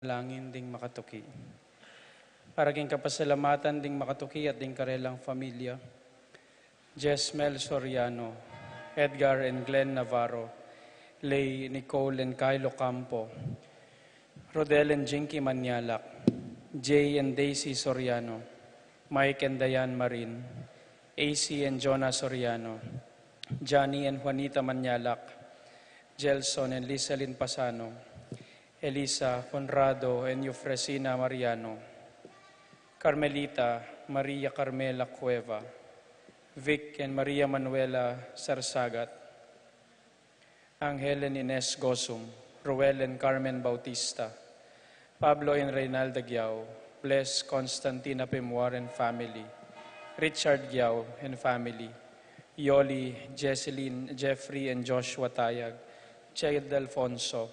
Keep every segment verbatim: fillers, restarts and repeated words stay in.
Langin ding makatuki. Para king kapasalamatan ding makatuki at ding karelang familia, Jesmel Soriano, Edgar and Glenn Navarro, Lay Nicole and Kylo Campo, Rodel and Jinky Manialak, Jay and Daisy Soriano, Mike and Diane Marin, A C and Jonah Soriano, Johnny and Juanita Manialak, Gelson and Lisalin Pasano, Elisa, Conrado and Eufresina Mariano, Carmelita, Maria Carmela Cueva, Vic and Maria Manuela Sarsagat, Angel and Ines Gozum, Roel and Carmen Bautista, Pablo and Reynalda Giao, Bless, Constantina Pemuar and family, Richard Giao and family, Yoli, Jesselyn, Jeffrey and Joshua Tayag, Child Alfonso,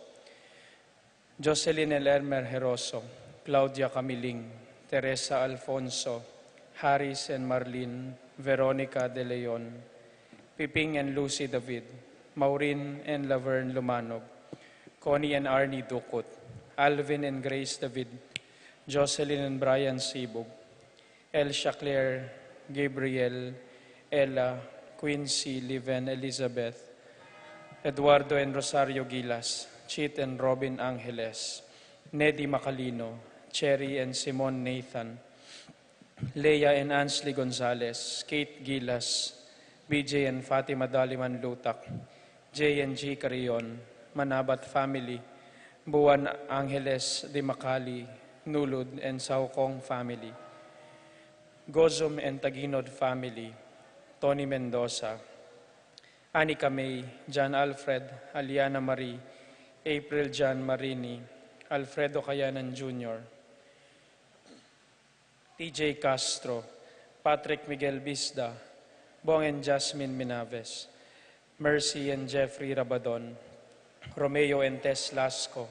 Jocelyn and Elmer Heroso, Claudia Camiling, Teresa Alfonso, Harris and Marlene, Veronica De Leon, Piping and Lucy David, Maureen and Laverne Lumanog, Connie and Arnie Ducut, Alvin and Grace David, Jocelyn and Brian Sibug, Elsia Claire, Gabriel, Ella, Quincy, Liven, Elizabeth, Eduardo and Rosario Gilas, Chit and Robin Angeles, Nedi Macalino, Cherry and Simon Nathan, Leia and Ansley Gonzalez, Kate Gilas, B J and Fatima Daliman Lutak, J and G Carrion, Manabat family, Buan Angeles Dimacali, Nulud and Saukong family, Gozum and Taginod family, Tony Mendoza, Anika May, John Alfred, Aliana Marie, April John Marini, Alfredo Kayanan Junior, T J Castro, Patrick Miguel Bisda, Bong and Jasmine Minaves, Mercy and Jeffrey Rabadon, Romeo and Tess Lasco,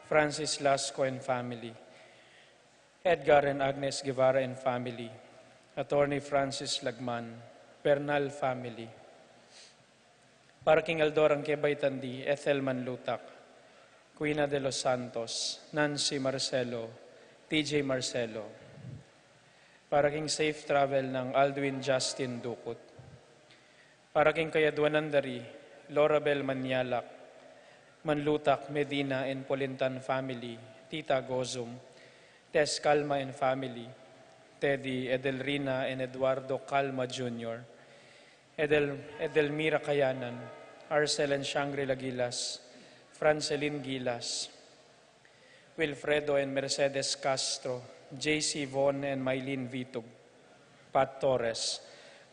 Francis Lasco and family, Edgar and Agnes Guevara and family, Attorney Francis Lagman, Bernal family. Para king aldo rang kebaitan di Ethel Manlutak, Quina de los Santos, Nancy Marcelo, T J Marcelo. Para king safe travel nang Aldwin Justin Ducut. Para king kayadwanan da ri Lorabel Manialak, Manlutak Medina and Polintan family, Tita Gozum, Tess Calma and family, Teddy, Edelrina and Eduardo Calma Junior, Edel-, Edelmira Kayanan, Arcel and Shangri-La Gilas, Francelin Gilas, Wilfredo and Mercedes Castro, J C Von and Mylene Vitug, Pat Torres,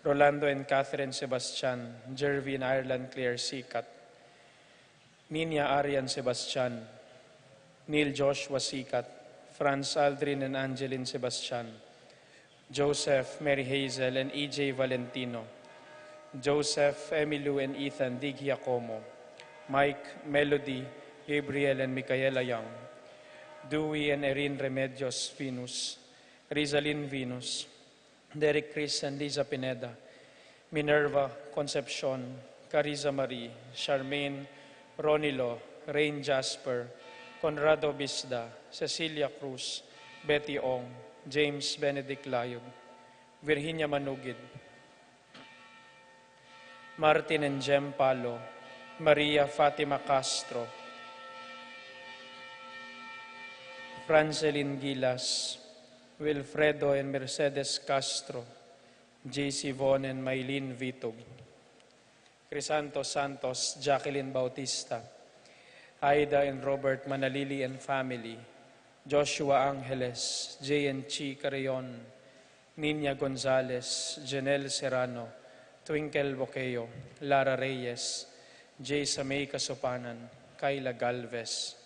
Rolando and Catherine Sebastian, Jervin Ireland Claire Sikat, Ninia Arian Sebastian, Neil Joshua Sikat, Franz Aldrin and Angeline Sebastian, Joseph, Mary Hazel, and E J Valentino, Joseph, Emilu, and Ethan Di Giacomo, Mike, Melody, Gabriel, and Micaela Young, Dewey and Erin Remedios Venus, Rizalin Venus, Derek Chris and Liza Pineda, Minerva Concepcion, Carissa Marie, Charmaine, Ronilo, Rain Jasper, Conrado Bisda, Cecilia Cruz, Betty Ong, James Benedict Layog, Virginia Manugid, Martin and Jem Palo, Maria Fatima Castro, Francelin Gilas, Wilfredo and Mercedes Castro, J C Von and Mylene Vitug, Crisanto Santos, Jacqueline Bautista, Aida and Robert Manalili and family, Joshua Angeles, J and Chi Carrion, Ninia Gonzalez, Janelle Serrano, Twinkle Boqueo, Lara Reyes, J Samay Kasupanan, Kyla Galvez.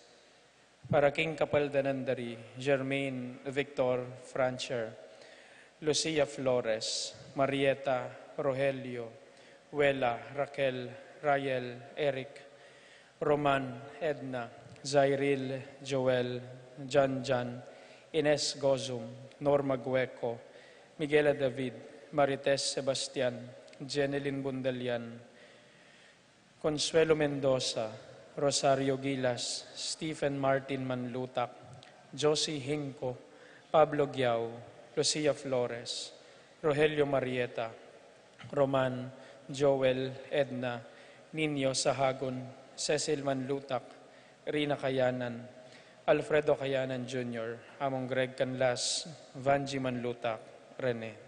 Para king kapaldanan da ri Germaine Victor Francher, Lucia Flores, Marieta, Rogelio, Wela, Raquel, Rael, Eric, Roman, Edna, Zairil, Joel, Janjan, Ines Gozum, Norma Gueco, Miguela David, Marites Sebastian, Jenelyn Bundalian, Consuelo Mendoza, Rosario Gilas, Stephen Martin Manlutak, Josie Hinco, Pablo Giao, Lucia Flores, Rogelio Marieta, Roman, Joel, Edna, Nino Sahagun, Cecil Manlutak, Rina Kayanan, Alfredo Kayanan Junior, Among Greg Canlas, Vanji Manlutak, Rene.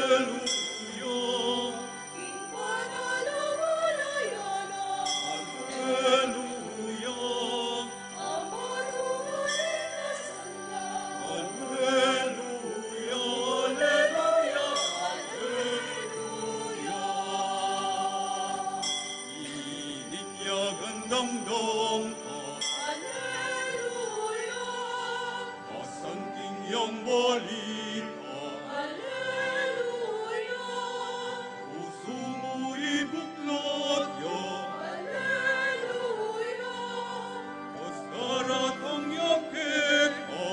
Aleluya. Aleluya. Aleluya, aleluya, aleluya. Ining ya gandang dangka. Aleluya. Masanting yang balita. Aleluya. Pusu mu ibuklad ya. Aleluya. Daratang ya keka.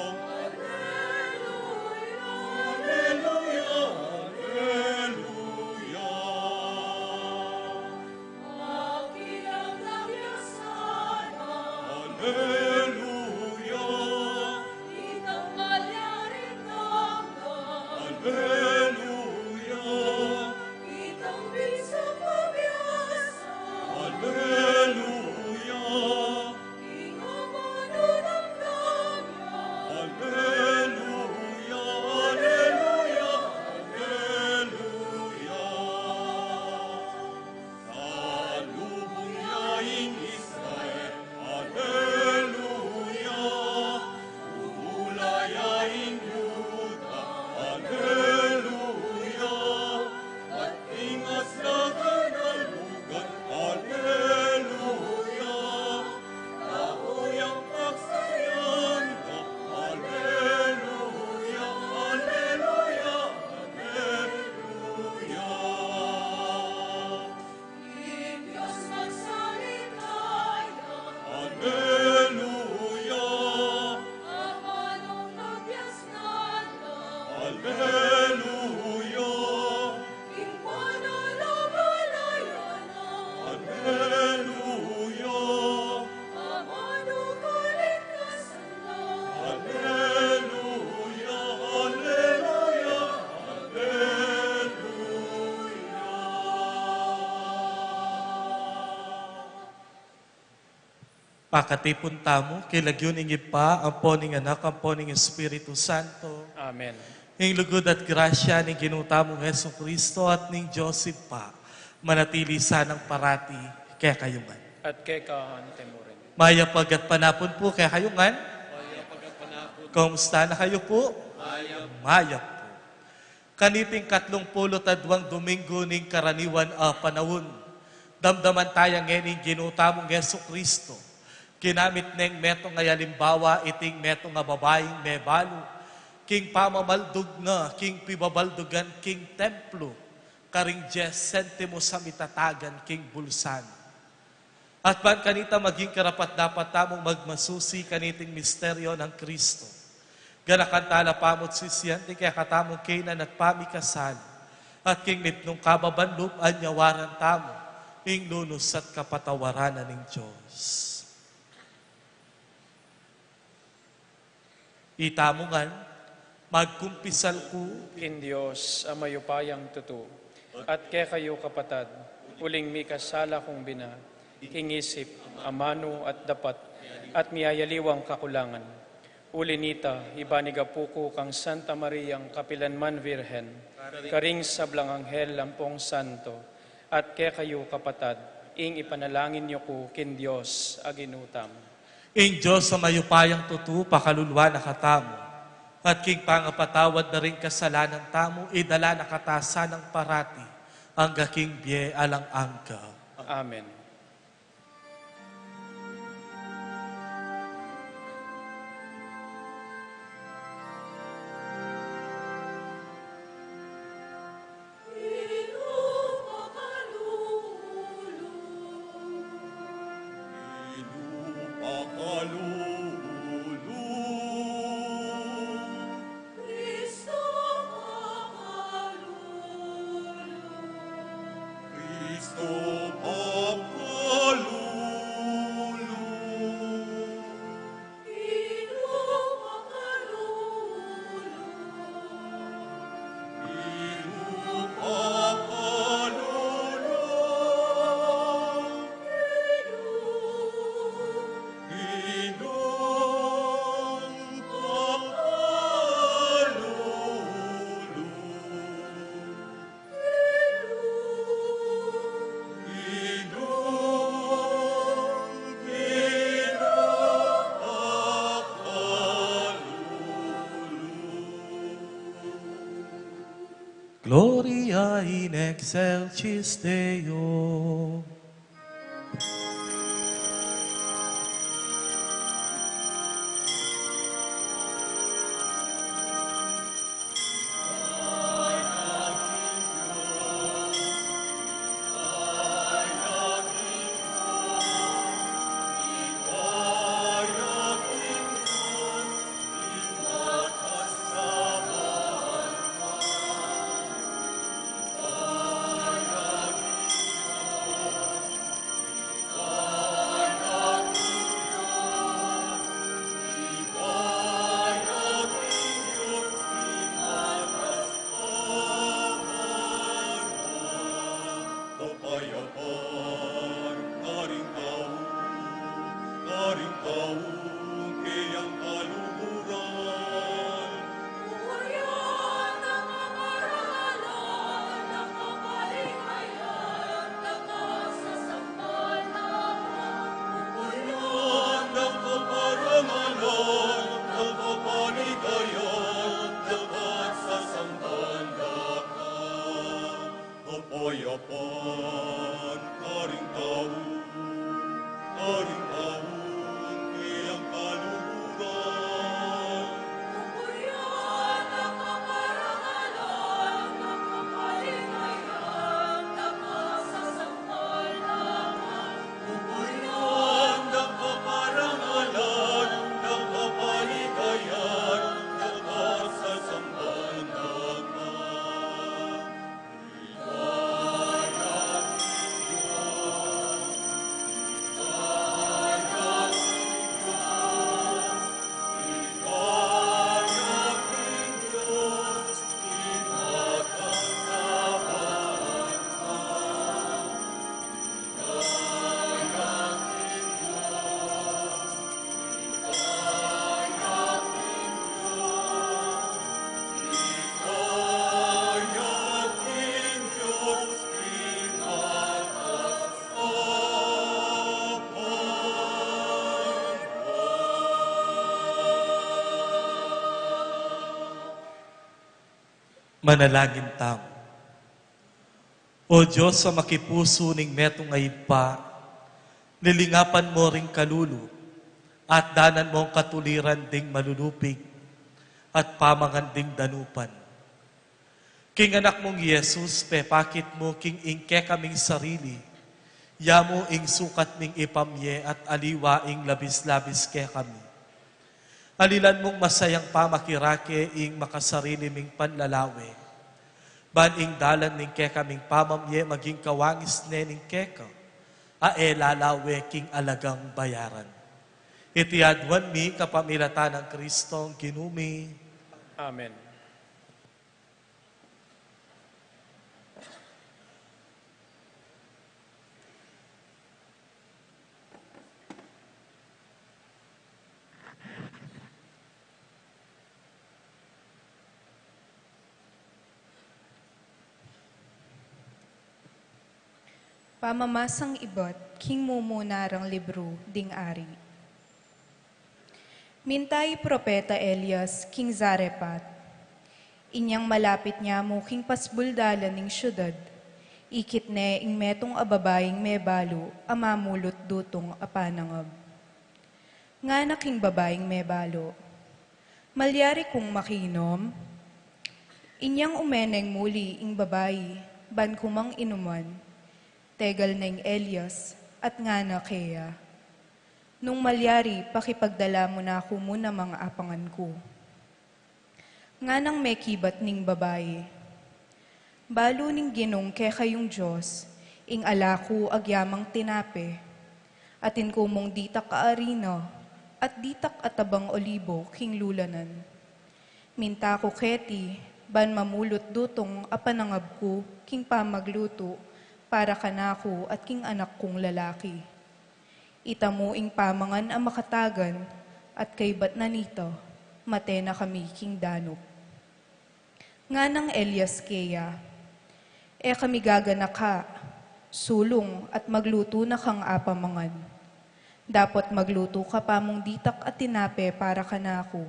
Aleluya. Aleluya. Aleluya. Aleluya. Itang malyaring tanda. Aleluya. Itang pinsang pabiasa. Aleluya. Ing amanu damdamin. Aleluya, aleluya, aleluya. Salubung ya ing Israel, aleluya. Umula ya ing Yuda, aleluya. At ing aslagan a lugad, aleluya. Tau yang pagsayangan, aleluya, aleluya, aleluya. Ing Dios magsalita ya. Aleluya. Amanung kabiasnan na. Aleluya. Ing panalabalayan na. Aleluya. Amanu kaligtasan na. Aleluya, aleluya, aleluya. Pakatipun tamu, king lagyu ning Ibpa, ampo ning Anak, ampo ning Espiritu Santo. Amen. Ing lugud at grasya ning Ginu tamung Jesucristo at ning Dios Ibpa, manatili sanang parati kekayu ngan. At keka mu rin. Mayap a gatpanapun pu kekayu ngan. Mayap a gatpanapun. Kumusta na kayu pu? Mayap. Mayap pu. Kaniting katlung pulu't adwang Dominggu ning karaniwan a panaun, damdaman taya ngeni ing Ginu tamung Jesucristo. Ginamit neng metung a alimbawa iting metung a babaing mebalu king pamamaldug na king pibabaldugan king templo, karing dies sentimus a mitatagan king bulsa na. At ban kanita maging karapat-dapat tamung magmasusi kaniting misteryo nang Kristo, ganakan tala pamu't sisian ding kekatamung kaynan at pamikasal, at king mipnung kababan lub anyawaran tamu ing lunus at kapatawaran na ning Dios. Itamu ngan, magkumpisal ku king Dios a mayupayang tutu, at kekayu kapatad, uling mikasala kung bina, king isip, amanu at dapat, at miyayaliwang kakulangan. Uli nita, ibanigapu ku kang Santa Mariang kapilanman Virgen, karing sablang anghel ampong santo, at kekayu kapatad, ing ipanalangin yu ku king Dios a Ginu tamu. Ing Dios a mayupayang tutu pakaluluan na katamu, at king pangapatawad na ring kasalanan tamu, idala na kata sanang parati angga king bie alang angga. Amen. in excelsis Deo. Kapayapan karing tau, karing tau, ing kaluguran. Kapayapan, kaparangalan, kapaligayan, kasasampaldangan. Kapayapan, kaparangalan, kapaligayan, kasasampaldangan. Manalangin tamu. O Dios, a makipusu ning metung a Ibpa, lilingapan mu ring kalulu, at danan mung katuliran ding malulupig, at pamangan ding danupan. King Anak mung Jesus, pepakit mu king ing kekaming sarili, ya mu ing sukat ming ipamye at aliwa ing labis-labis kekami. Alilan mung masayang pamakirake ing makasarili ming panlalawe. Ban ing dalan ning kekaming pamamye maging kawangis ne ning keka, a e lalawe king alagang bayaran. Iti aduan mi kapamilatan nang Kristong Ginu mi. Amen. Pamamasang ibat king mumuna rang libru ding Ari. Minta i propeta Elias king Zarephath. Inyang malapit ne mu king pasbul dalan ning siudad, ikit ne ing metung a babaing mebalu a mamulut dutung a panangab. Ngana king babaing mebalu, "Malyari kung makinom?" Inyang ume neng muli ing babai ban kumang inuman, tegal neng Elias at ngana keya, "Nung malyari, pakipagdala mu na ku mu namang apangan ku." Nganang mekibat ning babai, "Balu ning Ginung kekayung Dios, ing ala ku agyamang tinape, atin ku mung ditak a arina, at ditak a tabang olibo king lulanan. Minta ku keti, ban mamulut dutung a panangab ku king pamaglutu para kanaku at king anak kung lalaki. Ita mu ing pamangan a makatagan, at kaybat na nita, mate na kami king danup." Nganang Elias keya, "E kami gaganaka, sulung at maglutu na kang apamangan. Dapot maglutu ka pa mung ditak a tinape para kanaku,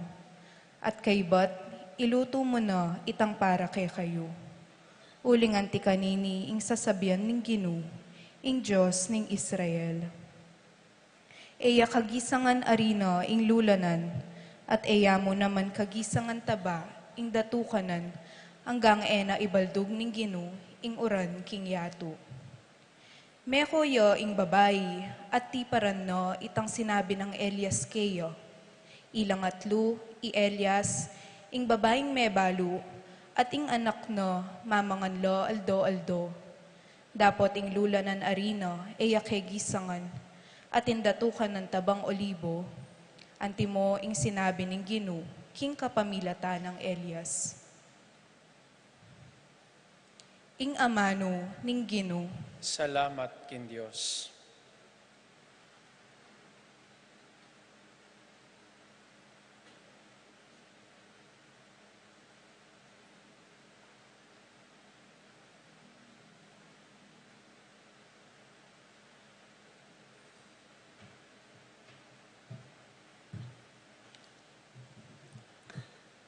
at kaybat ilutu mu na itang para kekayu. Uling anti kanini ing sasabian ning Ginu, ing Dios ning Israel. E ya kagisangan arina ing lulanan, at e ya mu naman kagisangan taba ing datukanan, anggang e na ibaldug ning Ginu ing uran king yatu. Meko ya ing babai, at tiparan na itang sinabi nang Elias keya. Ilang atlu, i Elias, ing babaing mebalu, at ing anak na, mamangan la aldo-aldo. Dapot ing lulanan arina, e ya kegisangan, at ing datukanan tabang olibo, antimo ing sinabi ning Ginu, king kapamilatan nang Elias. Ing amanu ning Ginu. Salamat king Dios.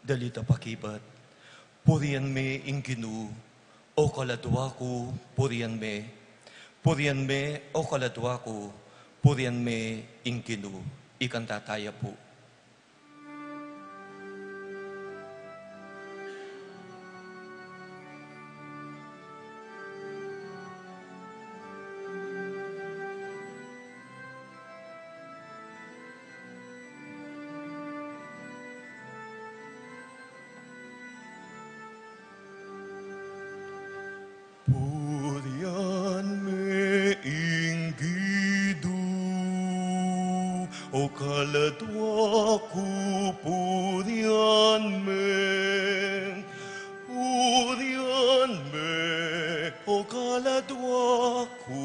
Dali ta pakibat. Purian me ing Ginu, o kaladua ku, purian me. Purian me, o kaladua ku, purian me ing Ginu. Ikanta taya pu. Purian me ing Ginu, o kaladua ku, purian me. Purian me, o kaladua ku,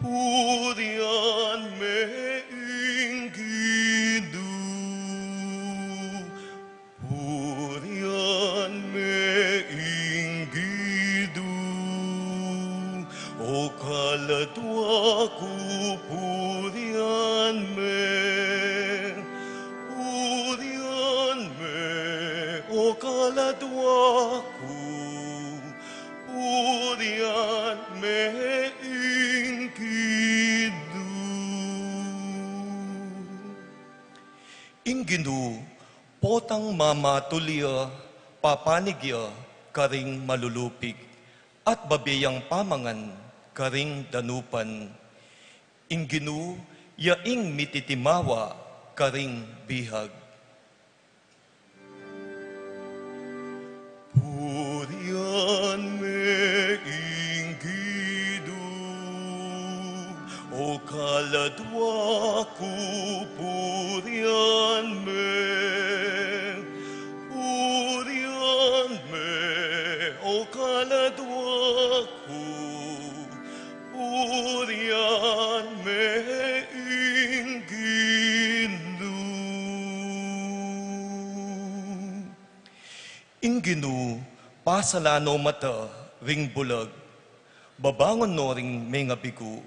purian me ing Ginu. Purian me ing Ginu, o kaladua ku, purian me. Purian me, o kaladua ku, purian me ing Ginu. Ing Ginu, potang mamatul ya, papanig ya karing malulupig, at babie yang pamangan karing danupan. Ing Ginu, ya ing mititimawa karing bihag. Purian me ing Ginu, o kaladua ku, purian me. Purian me, o kaladua ku, purian me ing Ginu. Ing Ginu, pasalan no mata ring bulag, babangun no ring mengabigu.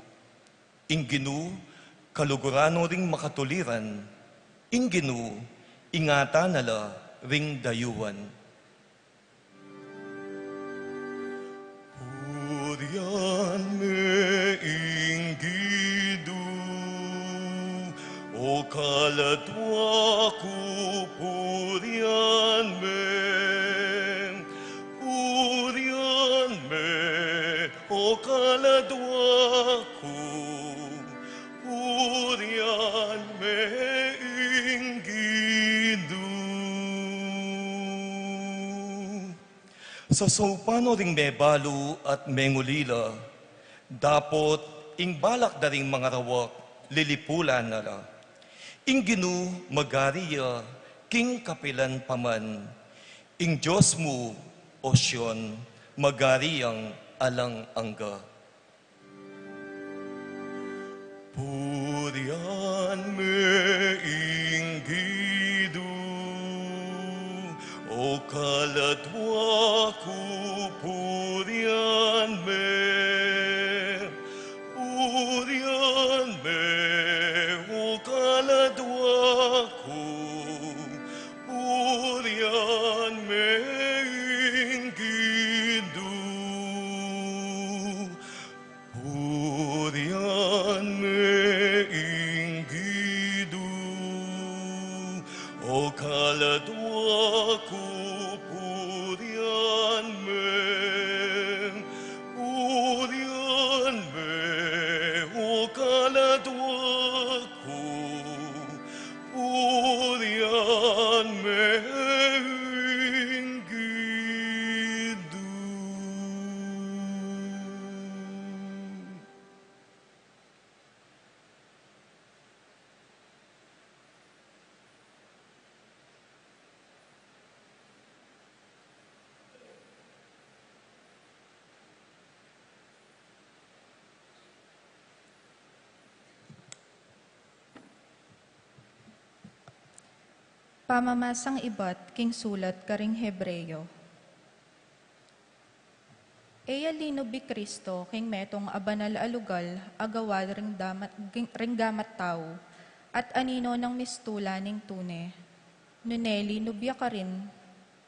Ing Ginu, kaluguran no ring makatuliran. Ing Ginu, ingatan na la ring dayuan. Purian me ing Ginu, o kaladua ku, purian me. Purian me, o kaladua ku, purian me ing Ginu. Sasaupan no ring mebalu at mengulila, dapot ing balak da ring mangarawak, lilipulan na la. Ing Ginu magari ya king kapilan pa man. Ing Dios mu, O Sion, magari yang alang angga. Purian me ing Ginu, o kaladua ku, purian me. Purian me, o kaladua ku, purian me ing Ginu. Pamamasang ibat king sulat karing Hebreo. E ya linub i Kristo king metung a banal a lugal a gawa ring damat, ring gamat tau, at anino nang mistula ning tune. Nune linub ya karin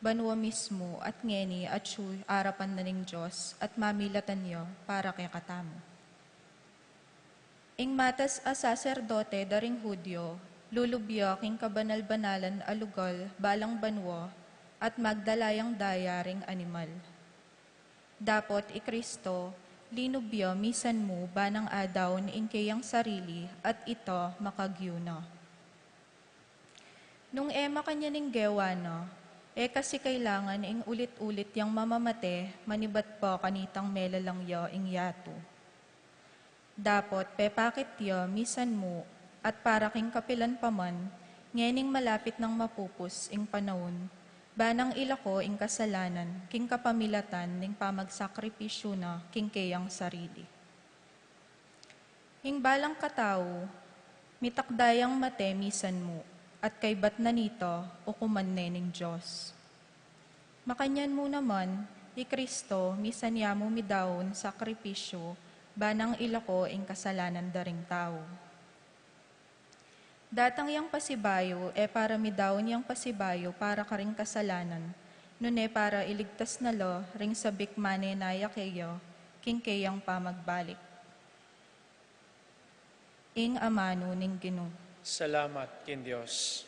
banua mismu at ngeni atyu arapan na ning Dios at mamilatan ya para kekatamu. Ing matas a saserdote da ring Judio, lulub ya king kabanal-banalan a lugal balang banua, at magdala yang daya ring animal. Dapot i Kristo, linub ya misan mu ba nang adaun ing keyang sarili at ita makagyu na. Nung e makanyan ing gewa na, e kasi kailangan ing ulit-ulit yang mamamate manibat pa kanitang melalang ya ing yatu. Dapot pepakit ya misan mu at para king kapilan pa man, ngening malapit nang mapupus ing panaun, ba nang ilako ing kasalanan king kapamilatan ning pamagsakripisyu na king keyang sarili. Ing balang katau, mitakda yang mate misan mu, at kaybat na nita, ukuman ne ning Dios. Makanyan mu naman, i Kristo, misan ya mu midaun sakripisyu, ba nang ilako ing kasalanan da ring tau. Datang yang pasibayu, e para midaun yang pasibayu para karing kasalanan, nune para iligtas na la ring sabik manenaya keya king keyang pamagbalik. Ing amanu ning Ginu. Salamat king Dios.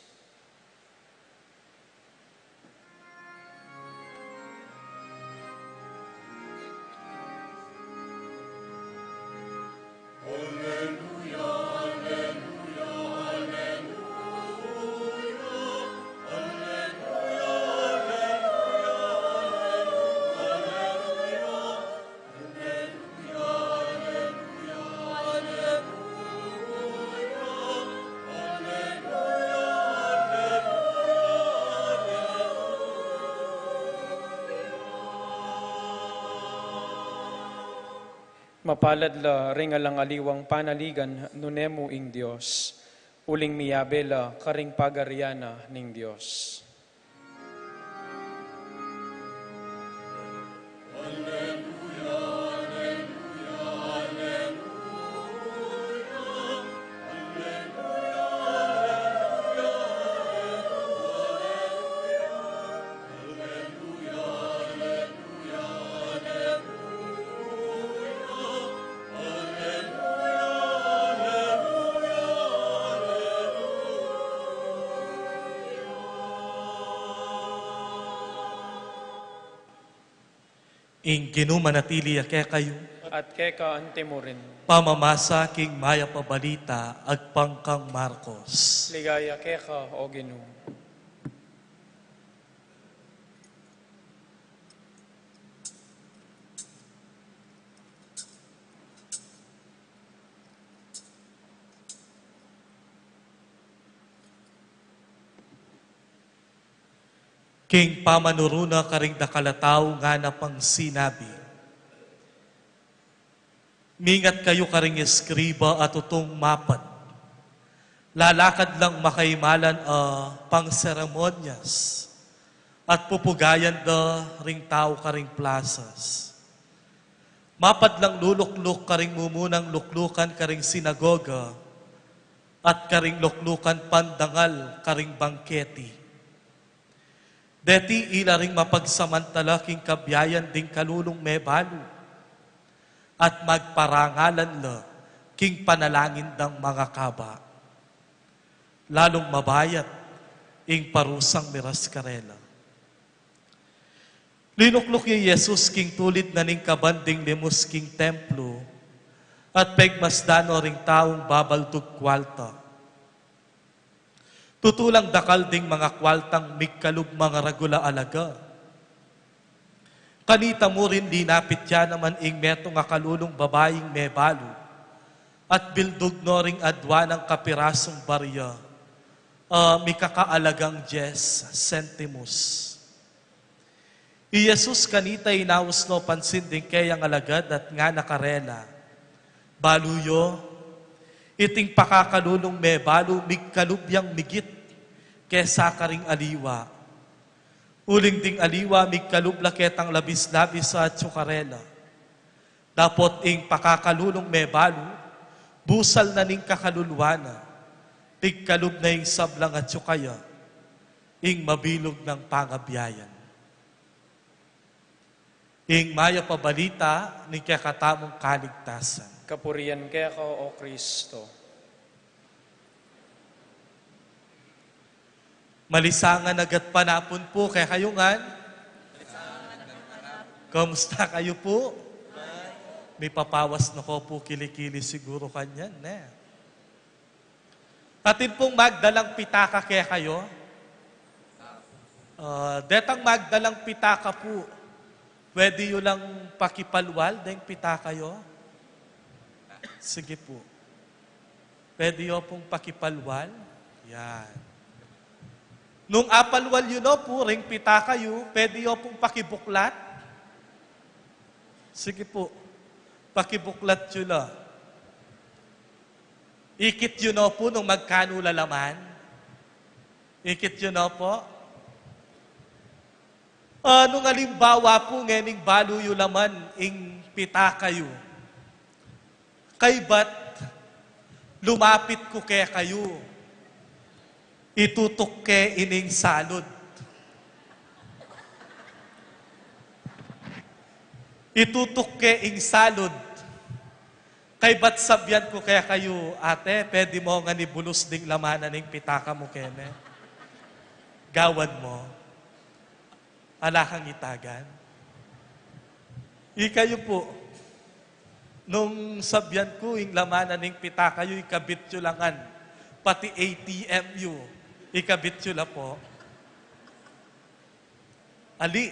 Mapalad la ring alang aliwang panaligan nune mu ing Dios, uling miyabe la karing pagarian na ning Dios. Ing Ginu manatili ya kekayu. At keka antimurin. Pamamasa king Mayap a Balita agpang kang Marcos. Ligaya keka, O Ginu. King pamanuru na karing dakal a tau ngana pang sinabi, "Mingat kayu karing eskriba a tutung mapad. Lalakad lang makaimalan a pangseremonyas at pupugayan da ring tau karing plasas. Mapad lang lulukluk karing mumunang luklukan karing sinagoga at karing luklukan pandangal karing bangketi. Deti ila ring mapagsamantala king kabiayan ding kalulung mebalu, at magparangalan la king panalangin dang mangakaba. Lalung mabayat ing parusang miras karela." Linukluk ya i Jesus king tulid na ning kaban ding limus king templo, at pegmasdan no ring taung babaldug kualta. Tutu lang dakal ding manga kualtang migkalub mangaragul a alagad. Kanita mu rin linapit ya naman ing metung a kalulung babaing mebalu, at bildug no ring adua nang kapirasung barya a mikakaalagang dies centimus. I Jesus kanita inaus no pansin ding keyang alagad at ngana karela, "Balu yu, iting pakakalulung mebalu migkalub yang migit Kesa karing aliwa. Uling ding aliwa, migkalub la ketang labis-labis a atsu karela. Dapot ing pakakalulung mebalu, busal na ning kakaluluan na, pigkalub na ing sablang atsu kaya, ing mabilug nang pangabiayan. Ing mayap a balita ning kekatamung kaligtasan. Kapurian keka, O Kristo. Malisangan a gatpanapun pu kekayu ngan. Kamusta kayu pu? Mipapawas na ko pu kili-kili siguru kanyan, ne? Atin pung magdalang pitaka kekayu? Ah, detang magdalang pitaka pu, pwede yu lang pakipalwal deng pitaka yu? Sige pu. Pwede yu pung pakipalwal? Yan. Nung apalwal yu no pu ring pitaka yu, pwede yu pung pakibuklat? Sige pu. Pakibuklat yu la. Ikit yu no pu nung magkanu la laman? Ikit yu no pu? Ah, nung alimbawa pu ngening balu yu laman ing pitaka yu, kaybat lumapit ku kekayu, itutuk ke ining salud. Itutuk ke ing salud. Kaybat sabyan ku kekayu, "Ate, pwede mu ngan ibulus ding laman na ning pitaka mu keni?" Gawan mu. Ala kang itagan. Ikayu pu, nung sabyan ku ing laman na ning pitaka yu, ikabit yu la ngan. Pati A T M yu, ikabit yu la pu. Ali.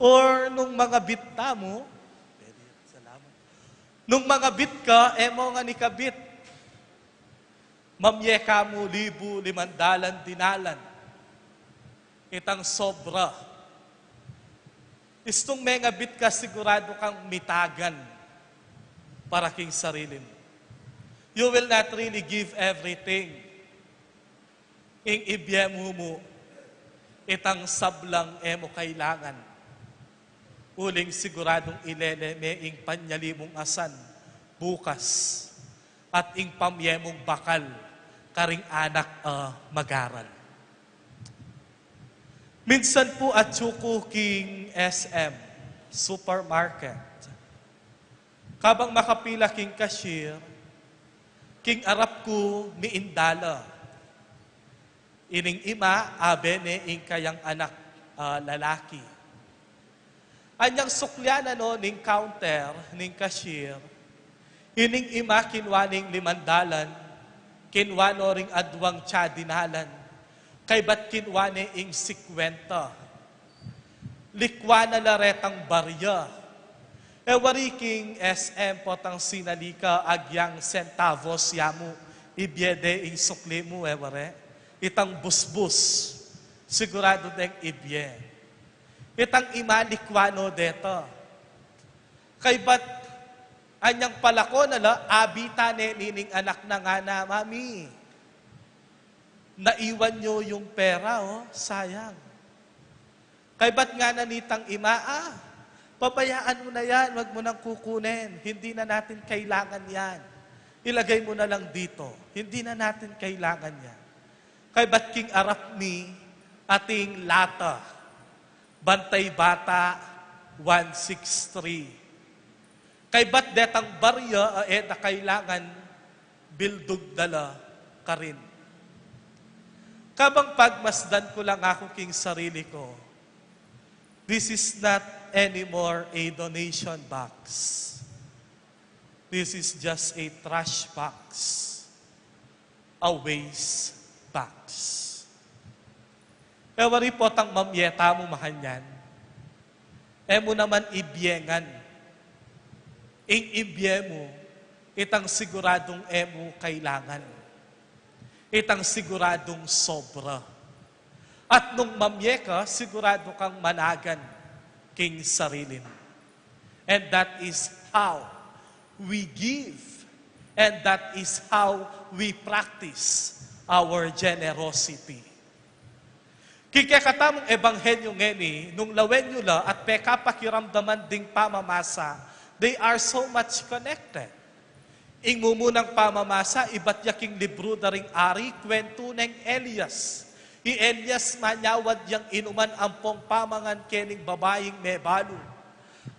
Or nung mangabit tamu, pwede, salamat. Nung mangabit ka, e mu ngan ikabit. Mamye ka mu libu limandalan dinalan. Itang sobra. Istung mengabit ka, siguradu kang mitagan para king sarili mu. You will not really give everything. Ing ibie mu mu, itang sablang e mu kailangan. Uling siguradung ilele me ing panyali mung asan bukas, at ing pamye mung bakal karing anak a mag-aral. Minsan pu atsu ku king S M supermarket. Kabang makapila king cashier, king arap ku miinda la. Ining ima, abe ne ing kayang anak, ah, lalaki. Anyang suklian na no ning counter, ning cashier, ining ima kinua ne ing limandalan, kinua no ring adwang tsa dinalan, kaybat kinua ne ing sikwenta. Likwa na la retang barya. E wari king S M potang sinali ka, agyang sentavos ya mu, ibie de ing sukli mu, e wari. Itang busbus, siguradu deng ibie. Itang ima likwa no deta. Kaybat anyang palako na la, abita ne nining anak na ngana, "Mami, naiwan yu yung pera, oh, sayang." Kaybat ngana nitang ima, "Ah, pabayaan mu na yan, wag mu nang kukunin. Hindi na natin kailangan yan. Ilagay mu na lang dito. Hindi na natin kailangan yan." Kaybat king arap mi, ating lata, Bantay Bata one six three. Kaybat detang barya a e da kailangan, bildug da la karin. Kabang pagmasdan ku lang aku king sarili ku, this is not anymore a donation box. This is just a trash box, a waste box. E wari potang mamye tamu makanyan, e mu naman ibie ngan. Ing ibie mu, itang siguradung e mu kailangan. Itang siguradung sobra. At nung mamye ka, siguradu kang managan king sarili mu. And that is how we give. And that is how we practice our generosity. King kekatamung ebanghelyu ngeni, nung lawen yu la at pekapakiramdaman ding pamamasa, they are so much connected. Ing mumunang pamamasa, ibat ya king libru da ring Ari, kuwentu neng Elias. I Elias, manyawad yang inuman ampong pamangan kening babaing mebalu.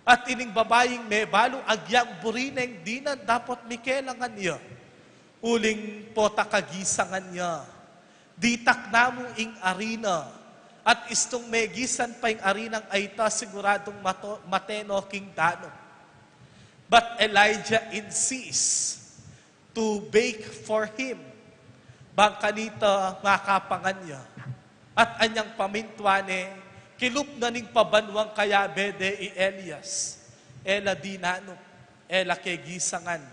At ining babaing mebalu, agyang buri neng dinan dapot mikelangan ya. Uling pota kagisangan ya. Ditak na mu ing arina, at istung megisan pa ing arinang ayta, siguradung mato-, mate no king danup. But Elijah insists to bake for him. Bang kanita makapangan ya. At anyang pamintuan ne, kilub na ning pabanwang kayabe de i Elias. E la dinanup, e la kegisangan,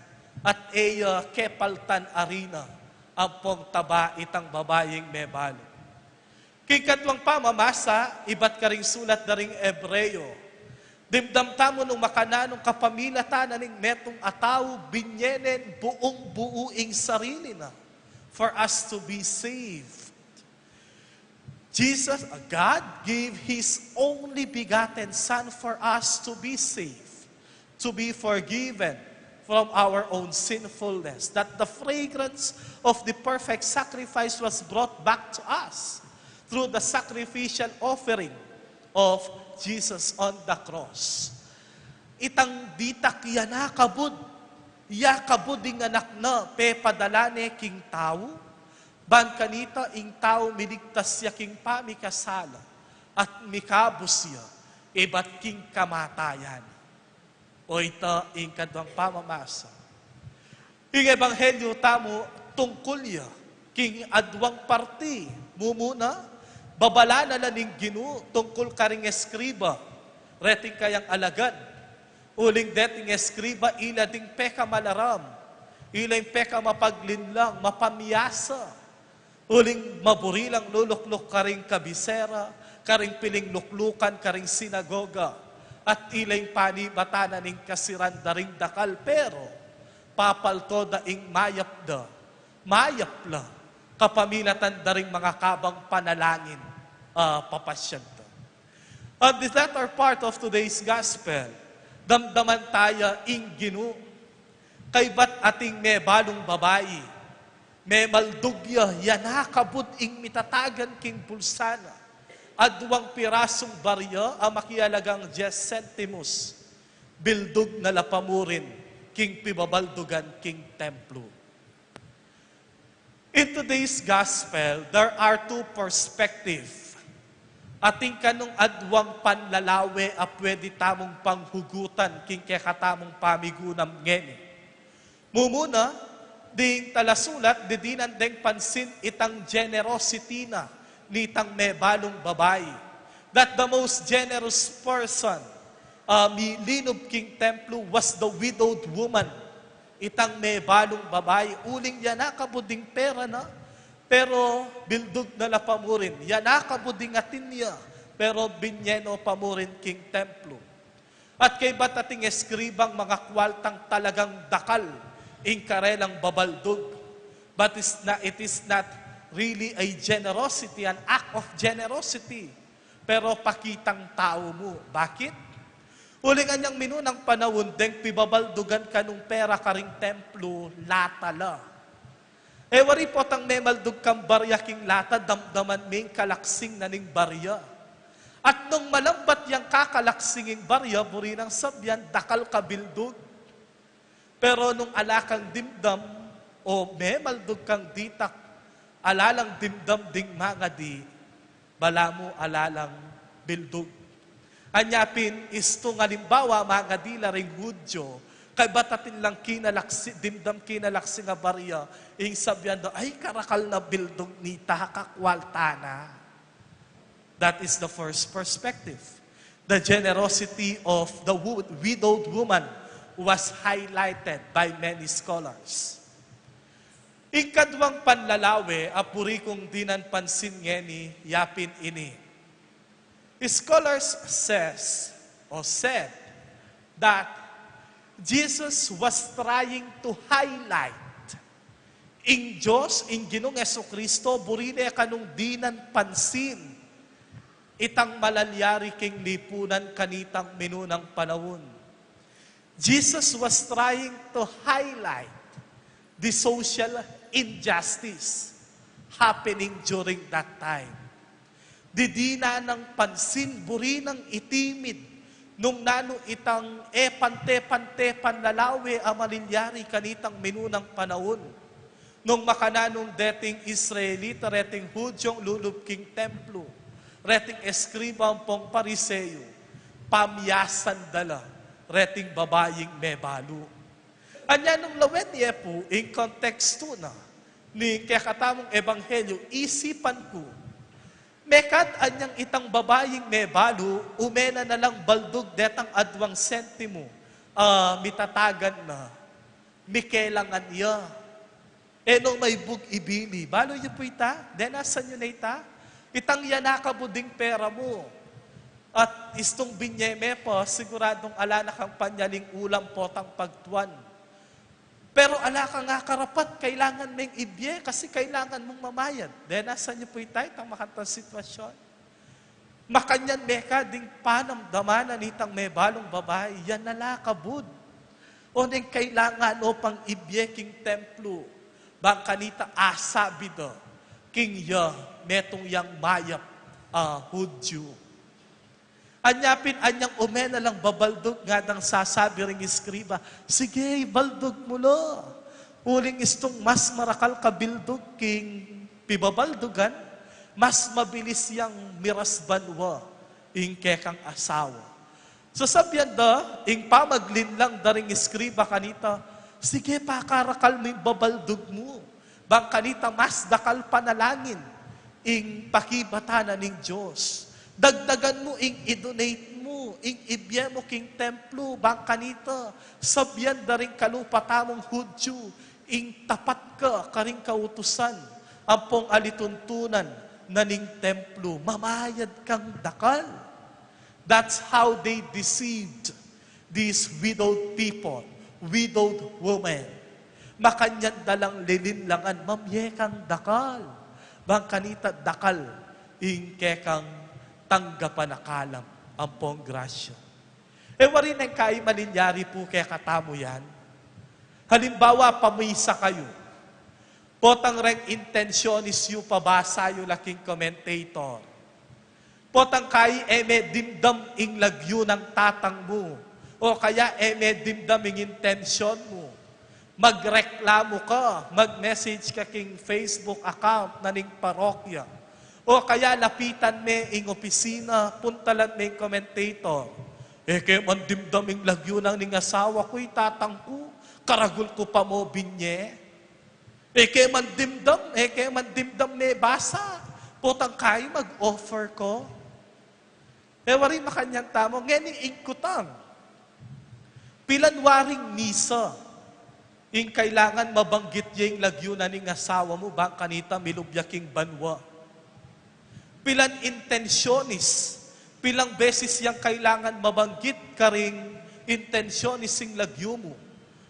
at e ya kepaltan arina ampong taba itang babaing mebalu. King kaduang pamamasa, ibat karing sulat da ring Ebreo, dimdam tamu nung makananung kapamilatan na ning metung a tau, binye nen buung-buu ing sarili na for us to be saved. Jesus, God gave His only begotten Son for us to be saved, to be forgiven from our own sinfulness, that the fragrance of the perfect sacrifice was brought back to us through the sacrificial offering of Jesus on the cross. Itang ditak ya nakabud, ya kabud ing anak na, pepadala ne king tau, ban kanita ing tau miligtas ya king pamikasala at mikabus ya ibat king kamatayan. O ita ing kaduang pamamasa. Ing ebanghelyu tamu tungkul ya king aduang parti. Mumuna, babala na la ning Ginu tungkul karing eskriba, reting kayang alagad. Uling deting eskriba, ila ding pekamalaram, ila ing pekamapaglinlang, mapamiasa. Uling maburi lang lulukluk karing kabisera, karing piling luklukan, karing sinagoga, at ila ing panibatan na ning kasiran da ring dakal, pero papalto da ing mayap da, mayap la, kapamilatan da ring mangakabang panalangin, ah, papasyan da. On this latter part of today's gospel, damdaman taya ing Ginu, kaybat ating mebalung babai, memaldug ya, ya nakabud ing mitatagan king bulsa na. Aduang pirasung barya a makialagang dies centimus, bildug na la pa murin king pibabaldugan king templu. In today's gospel, there are two perspective. Atin kanung aduang panlalawe a pwede tamung panghugutan king kekatamung pamigunam ngeni. Mumuna, ding talasulat, didinan deng pansin itang generosity na nitang mebalung babai. That the most generous person, ah, milinub king templu was the widowed woman. Itang mebalung babai, uling ya nakabud ing pera na, pero bildug na la pa murin. Ya nakabud ing atin ya, pero binye no pa murin king templu. At kaybat ating eskribang mangakwaltang talagang dakal ing karelang babaldug. But is na-, it is not really a generosity, an act of generosity. Pero pakitang tau mu. Bakit? Uling anyang minunang panaun deng pibabaldugan kanung pera karing templu, lata la. E wari potang memaldug kang barya king lata, damdaman me ing kalaksing na ning barya. At nung malambat yang kakalaksing ing barya, buri nang sabian, dakal ka bildug. Pero nung ala kang dimdam, o memaldug kang ditak, ala lang dimdam ding mangadi, balamu ala lang bildug. Anya pin, istung alimbawa, mangadi la ring Hudyo, kaybat atin lang kinalaksi-, dimdam kinalaksing a barya, ing sabian da, "Ay, karakal na bildug nita, kakwalta na." That is the first perspective. The generosity of the wo-, widowed woman was highlighted by many scholars. Ing kaduang panlalawe a buri kung dinan pansin ngeni, yapin ini. Scholars says, or said, that Jesus was trying to highlight Ing Dios, ing Ginung Jesucristo, buri ne kanung dinan pansin itang malalyari king lipunan kanitang minunang panaun. Jesus was trying to highlight the social injustice happening during that time. Didinan nang pansin, buri nang itimid nung nanu itang e pante-pante panlalawe a malalyari kanitang minunang panaun. Nung makananu deting Israelita, reting Hudyung lulub king templo, reting eskriba ampong Pariseo, pamyasan da la reting babaing mebalu. Anya nung lawen ye pu ing kontekstu na ning kekatamung ebanghelyu, isipan ku, mekad anyang itang babaing mebalu, ume na na lang baldug detang adwang sentimu a mitatagan na, mikelangan ya. E no maibug ibili. Balu yu pu ita? Denasan yu na ita? Itang yan akabud ing pera mu. At istung binye me pa, siguradung ala na kang panyaling ulam potang pagtuan. Pero ala kang akarapat, kailangan meng ibye kasi kailangan mung mamayad. Denasan yu pu ita, itang makantang sitwasyon? Makanyan mekad ing panamdaman na nitang mebalung babai, yan na la kabud. O neng kailangan o pang ibye king templo, bang kanita asabi da king ya, metung yang mayap a Hudyu. Anya pin anyang ume na lang babaldug, ngadang sasabi ring eskriba, sige, ibaldug mu la. Uling istung mas marakal ka bildug king pibabaldugan, mas mabilis yang miras banua ing kekang asawa. Sasabian da ing pamaglinlang da ring eskriba kanita, sige, pakarakal mu ing babaldug mu, bang kanita mas dakal panalangin ing pakibatan na ning Dios. Dagdagan mu ing i-donate mu, ing ibye mu king templo, bang kanita sabian da ring kalupa tamung Hudyu, ing tapat ka karing kautusan ampong alituntunan na ning templo, mamayad kang dakal. That's how they deceived these widowed people, widowed women. Makanyan da lang lilinlangan, mamye kang dakal. Bang kanita dakal ing kekang tanggapan a kalam ampong grasya. E wari neng kai malalyari pu kekatamu yan. Halimbawa, pamisa kayu. Potang reng intensyonis yu, pabasa yu la king commentator. Potang kai e me dimdam ing lagyu nang tatang mu, o kaya e me dimdam ing intensyon mu. Magreklamu ka, mag-message ka king Facebook account na ning parokya. O kaya lapitan me ing opisina, puntalan me ing commentator. E ke man dimdam ing lagyu nang ning asawa ku, i tatang ku, karagul ku pa mu binye. E ke man dimdam, e ke man dimdam mebasa. Potang kai mag-offer ko. E wari makanyan tamu, ngeni ing kutang. Pilan waring misa ing kailangan mabanggit ya ing lagyu na ning asawa mu, bang kanita milub ya king banua? Pilan intensyonis, pilang beses yang kailangan mabanggit karing intensyonis ing lagyu mu,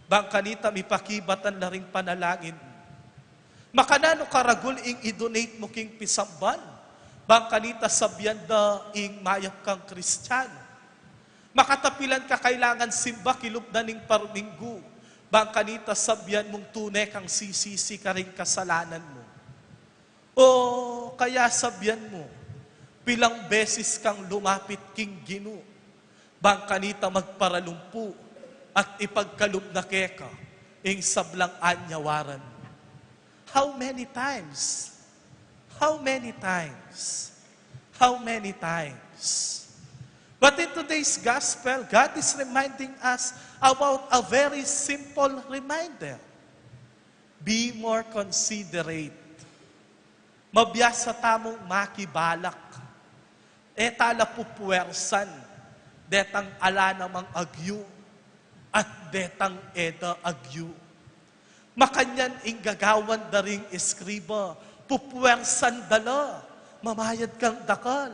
bang kanita mipakibatan la ring panalangin? Makananu karagul ing i-donate mu king pisamban, bang kanita sabian da ing mayap kang Kristiano? Makatapilan ka kailangan simba kilub na ning parminggu, bang kanita sabian mung tune kang sisisi karing kasalanan mu? O kaya sabian mu, pilang beses kang lumapit king Ginu, bang kanita magparalumpu at ipagkalub na keka ing sablang anyawaran? How many times? How many times? How many times? But in today's gospel, God is reminding us about a very simple reminder. Be more considerate. Mabiasa tamung makibalak. E tala pupuwersan detang ala namang agyu at detang e da agyu. Makanyan ing gagawan da ring eskriba, pupuwersan da la, mamayad kang dakal.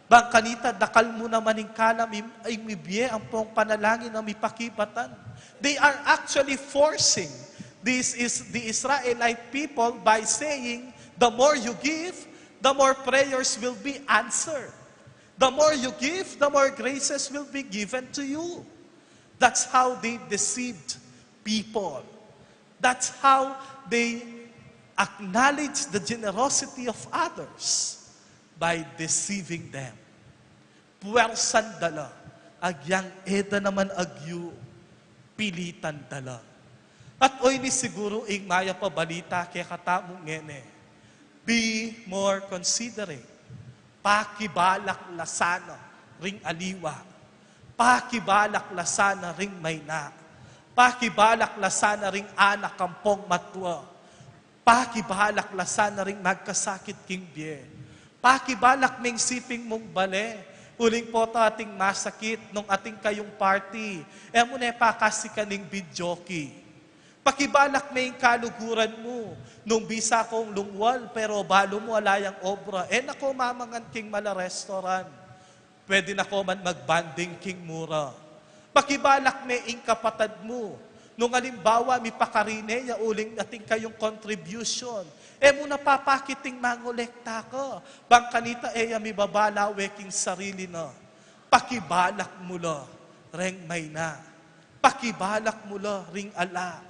Bang kanita, dakal mu naman ing kalam, im-, ing mibie ampong panalangin a mipakibatan. They are actually forcing This is the Israelite people by saying, "The more you give, the more prayers will be answered. The more you give, the more graces will be given to you." That's how they deceived people. That's how they acknowledge the generosity of others, by deceiving them. Puwersan da la, agyang e da naman agyu pilitan da la. At oyni siguru ing mayap a balita kekatamu ngeni, be more considerate. Pakibalak la sana ring aliwa. Pakibalak la sana ring mayna. Pakibalak la sana ring anak ampong matua. Pakibalak la sana ring magkasakit king bie. Pakibalak meng siping mung bale, uling pota ating masakit nung atin kayung party, e mu ne pakasikan ing videoke. Pakibalak meng kaluguran mu, nung bisa kong lungwal, pero balu mu ala yang obra, e na ko mamangan king mala restaurant. Pwede na ko man magbonding king mura. Pakibalak me ing kapatad mu. Nung alimbawa, mipakarine ya uling atin kayung contribution, e mu na papakiting mangolekta ka. Bang kanita e ya mibabalawe king sarili na. Pakibalak mu la reng mayna. Pakibalak mu la ring ala.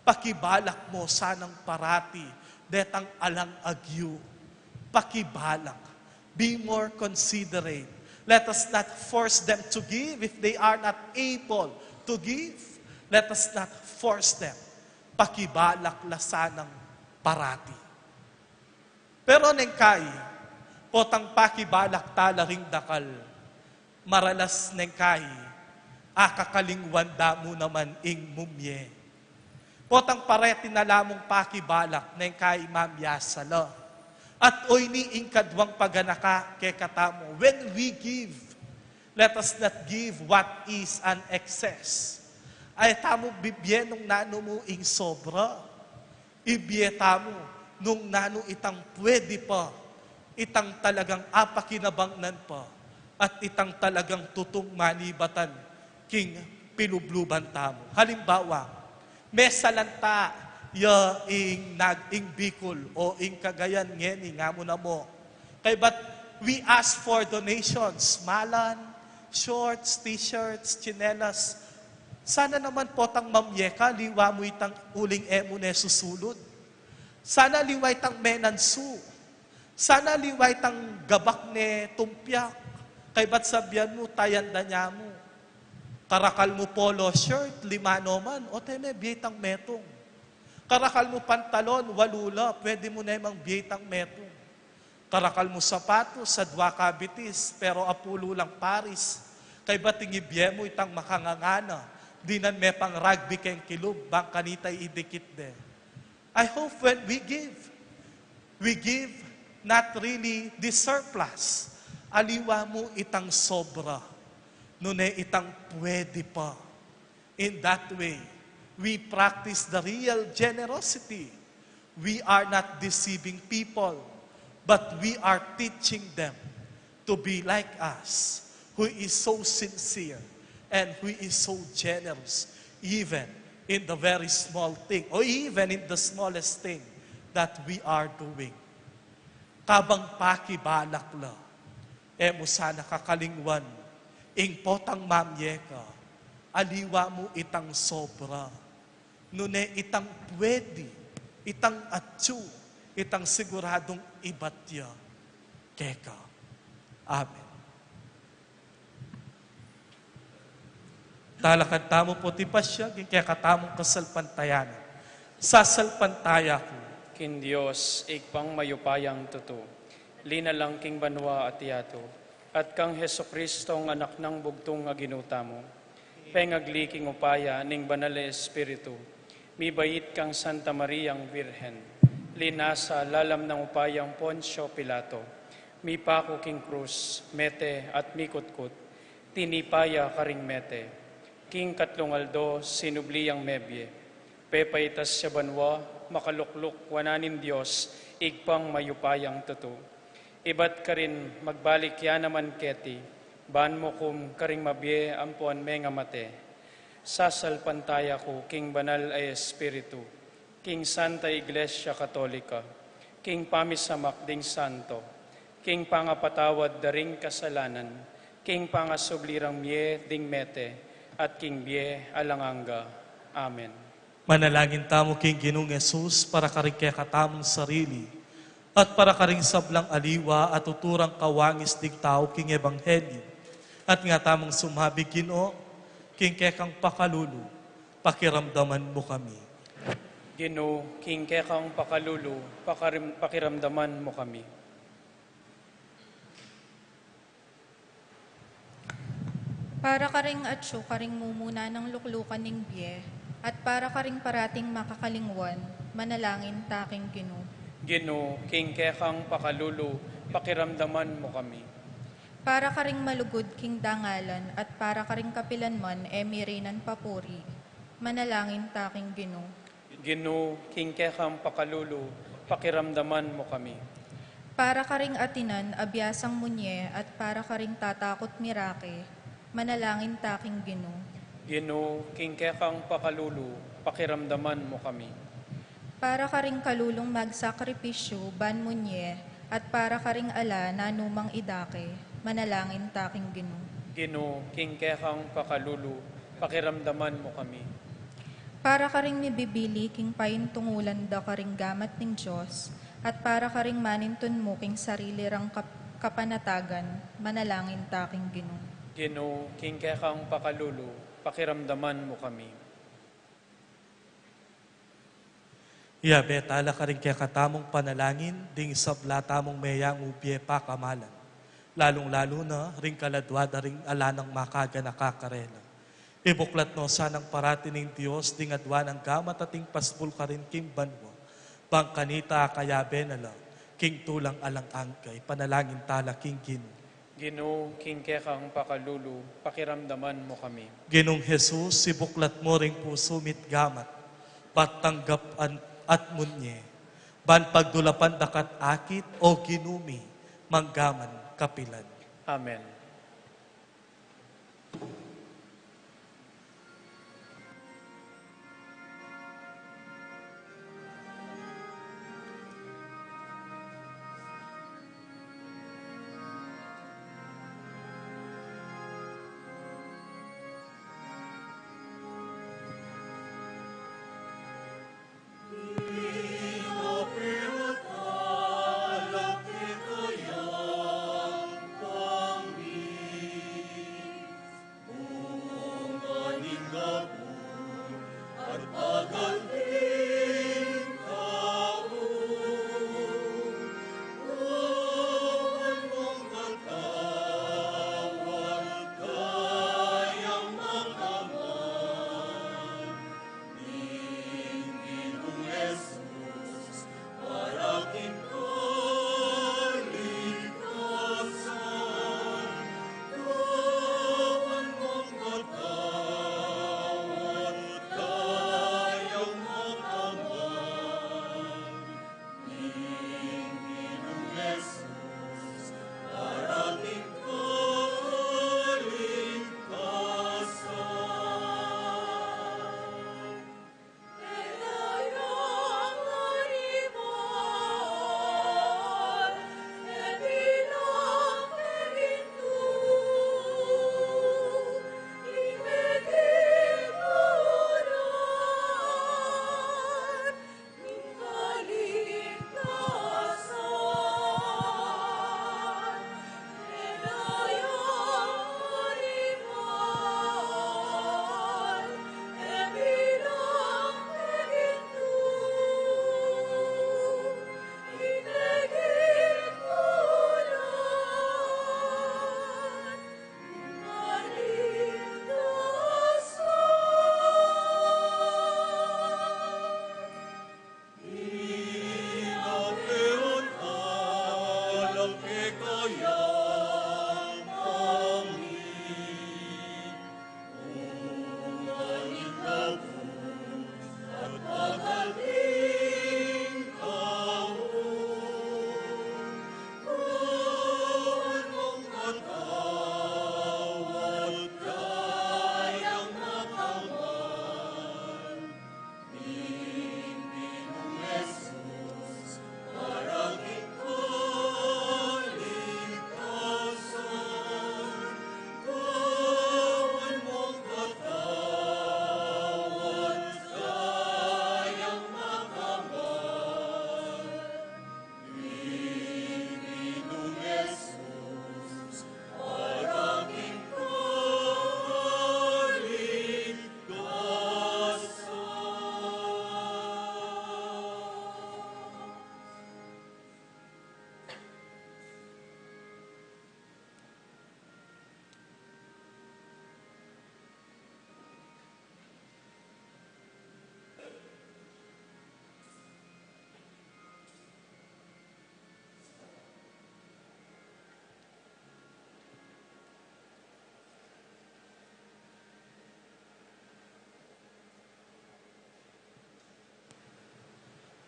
Pakibalak mu sanang parati detang alang agyu. Pakibalak. Be more considerate. Let us not force them to give if they are not able to give. Let us not force them. Pakibalak la sanang parati. Pero neng kai, potang pakibalak tala ring dakal, maralas neng kai, akakalingwan da mu naman ing mumie. Potang pareti na la mung pakibalak neng kai, mamie sala. At oyni ing kaduang paganaka kekatamu, when we give, let us not give what is an excess. Ay tamu bibie nung nanu mu ing sobra. Ibie tamu nung nanu itang pwede pa, itang talagang apakinabangnan pa, at itang talagang tutung manibatan king pilubluban tamu. Halimbawa, mesalanta ya ing nag-, ing Bicol o ing Cagayan ngeni, nga mu na mu. Kaybat we ask for donations, malan, shorts, t-shirts, tsinelas. Sana naman potang mamie ka, liwa mu itang uling e mu ne susulud. Sana liwa itang menansu. Sana liwa itang gabak ne tumpiak. Kaybat sabian mu, tayanda ne mu. Karakal mu polo shirt, lima no man, o teme, bie itang metung. Karakal mu pantalon, walu la, pwede mu ne mang bie itang metung. Karakal mu sapatos, adua ka bitis, pero apulu lang paris. Kaybat ing ibie mu itang makangangana, dinan me pang rugby keng kilub, bang kanita idikit de. I hope when we give, we give not really the surplus. Aliwa mu itang sobra, nune itang pwede pa. In that way, we practice the real generosity. We are not deceiving people, but we are teaching them to be like us, who is so sincere and who is so generous, even in the very small thing, or even in the smallest thing that we are doing. Kabang pakibalak la, e mu sana kakalingwan, ing potang mamie ka, aliwa mu itang sobra, nune itang pwede, itang atyu, itang siguradung ibat ya keka. Amen. Talakad tamu pu iti pasiag, ing kekatamung kasalpantayanan. Sasalpantaya ku king Dios, Ibpang mayupayang tutu, linalang king banua at yatu, at kang Jesucristo, Anak nang bugtung a Ginu tamu, pengagli king upaya ning Banal a Espiritu, mibait kang Santa Mariang Birhen, linasa lalam nang upayang Poncio Pilato, mipaku king krus, mete at mikutkut, tinipa ya karing mete. King katlung aldo, sinubli yang mebie. Pepaitas ya banua, makalukluk wanan ning Dios, Ibpang mayupayang tutu. Ibat karin magbalik ya naman keti, ban mukum karing mabie ampon mengamate. Sasalpantaya ku king Banal a Espiritu, king Santa Iglesia Katolika, king pamisamak ding santo, king pangapatawad da ring kasalanan, king pangasubli rang mie ding mete, at king bie alang angga. Amen. Manalangin tamu king Ginung Jesus para karing kekatamung sarili at para karing sablang aliwa a tuturang kawangis ding tau king ebanghelyu. At nga tamung sumabi, Ginu, king kekang pakalulu, pakiramdaman mu kami. Ginu, king kekang pakalulu, pakarim-, pakiramdaman mu kami. Para karing atyu karing mumuna nang luklukan ning bie, at para karing parating makakalingwan, manalangin ta king Ginu. Ginu, king kekang pakalulu, pakiramdaman mu kami. Para karing malugud king dangalan, at para karing kapilan man e mirinan papuri, manalangin ta king Ginu. Ginu, king kekang pakalulu, pakiramdaman mu kami. Para karing atinan a biasang munye at para karing tatakut mirake, manalangin ta king Ginu. Ginu, king kekang pakalulu, pakiramdaman mu kami. Para karing kalulung magsakripisyu ban munye at para karing ala nanumang idake, manalangin ta king Ginu. Ginu, king kekang pakalulu, pakiramdaman mu kami. Para karing mibibili king paintungulan da karing gamat ning Dios, at para karing manintun mu king sarili rang kap-, kapanatagan, manalangin ta king Ginu. Ginu, king kekang pakalulu, pakiramdaman mu kami. Iyabe tala karing kekatamung panalangin ding sabla tamung meyangu bie pakamalan, lalung-lalu na ring kaladua da ring ala nang makaganaka karela. Ibuklat no sanang parati ning Dios ding adua nang gamat at ing pasbul karin king banua, bang kanita kayabe na la king tulang alang angga. Ipanalangin tala king Ginu. Ginu, king kekang pakalulu, pakiramdaman mu kami. Ginung Jesus, ibuklat mu ring pusu mi't gamat, bat tanggap an-, at munye, ban pagdulapan da ka at akit, o Ginu mi, manggaman kapilan. Amen.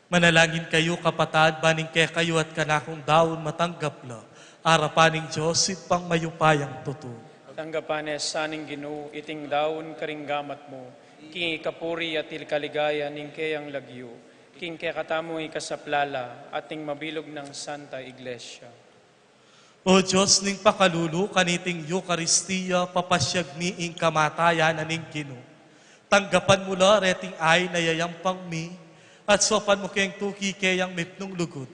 Manalangin kayu, kapatad, ban ing kekayu at kanakung daun matanggap la arapan ning Dios Ibpang mayupayang tutu. Tanggapan ne sa ning Ginu iting daun karing gamat mu, king ikapuri at ikaligaya ning keyang lagyu, king kekatamung ikasaplala at ning mabilug nang Santa Iglesia. O Dios ning pakalulu, kaniting Eukaristia papasyag mi ing kamatayan na ning Ginu. Tanggapan mu la reting ain a yayampang mi, at saupan mu keng tuki keyang mipnung lugud,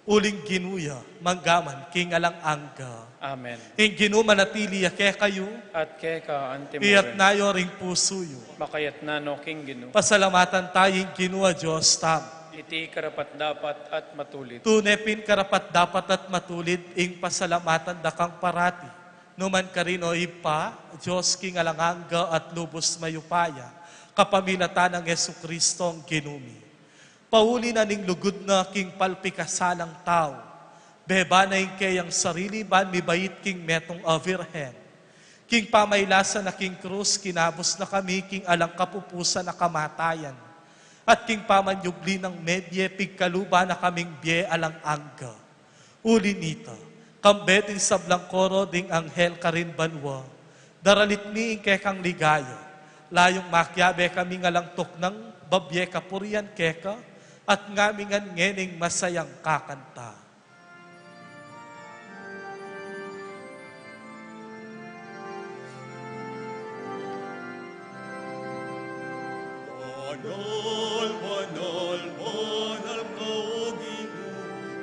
uling Ginu ya, mangga man king alang angga. Amen. Ing Ginu manatili ya kekayu. At keka antimurin. Iyatas yu ring pusu yu. Makayatas no king Ginu. Pasalamatan taya ing Ginu a Dios tamu. Iti karapat-dapat at matulid. Tune pin karapat-dapat at matulid ing pasalamatan da kang parati, nu man karin, o Ibpa, Dios king alang angga at lubus mayupaya, kapamilatan nang Jesucristong Ginu mi. Pauli na ning lugud na king palpikasalang tau, beba na ing keyang sarili ban mibait king metung a Virgen. King pamailasan na king krus, kinabus na kami king alang kapupusan a kamatayan, at king pamanyubli nang mebie, pigkaluban na kaming bie alang angga. Uli nita, kambe ding sablang koro ding anghel karin banua, daralit mi ing kekang ligaya, layung makiabe kaming alang tuknang babie kapurian keka, at ngamingan ngening masayang kakanta. Banal, banal, banal ka, O Ginu,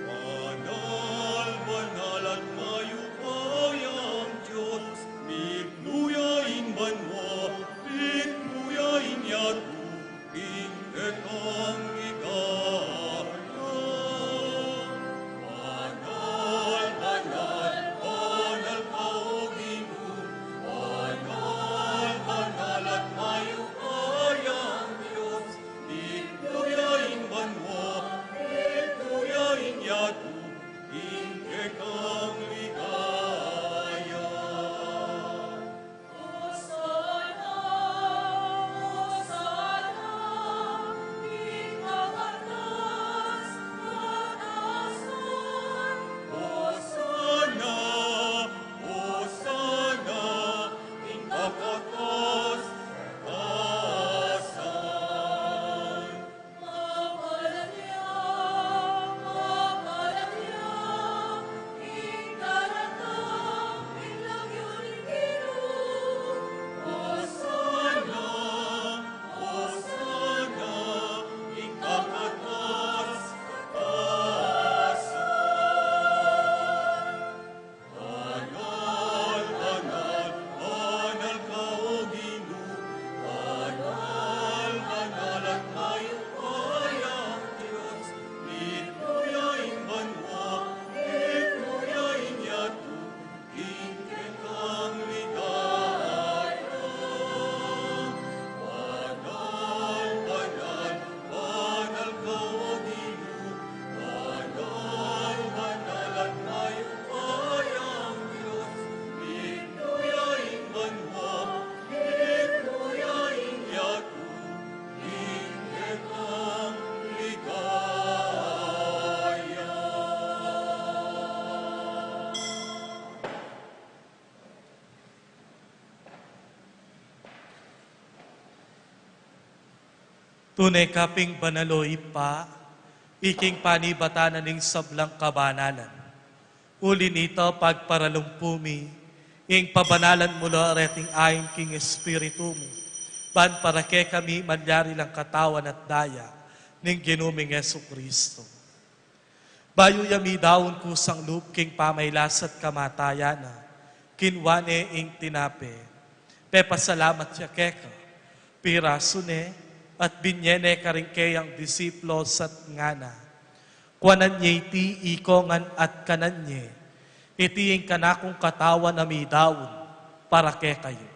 banal, banal at mayupayang Dios, mitmu ya ing banua, mitmu ya ing yatu, ing kekang ligaya. Banal, banal, banal ka, O Ginu, banal, banal at mayupayang Dios, mitmu ya ing banua, mitmu ya ing yatu, ing kekang ligaya. Banal, banal, banal ka, O Ginu, banal, banal at mayupayang Dios, mitmu ya ing banua, mitmu ya ing yatu, ing kekang ligaya. Banal, banal, banal ka, O Ginu, banal, banal at mayupayang Dios, mitmu ya ing banua, mitmu ya ing yatu, ing kekang ligaya. Tune ka ping banal, o Ibpa, iking panibatan na ning sablang kabanalan. Uli nita, pagparalumpu mi ing pabanalan mu la reting ain king Espiritu mu, ban para kekami malyari lang katawan at daya ning Ginu ming Jesucristo. Bayu ya midaun kusang lub king pamailasa't kamatayan na, kinua ne ing tinape, pepasalamat ya keka, pirasu ne, at binye ne karing keyang disipulus at ngana: Kuanan ye iti ikongan at kanan ye, iti ing kanakung katawan a midaun para kekayu.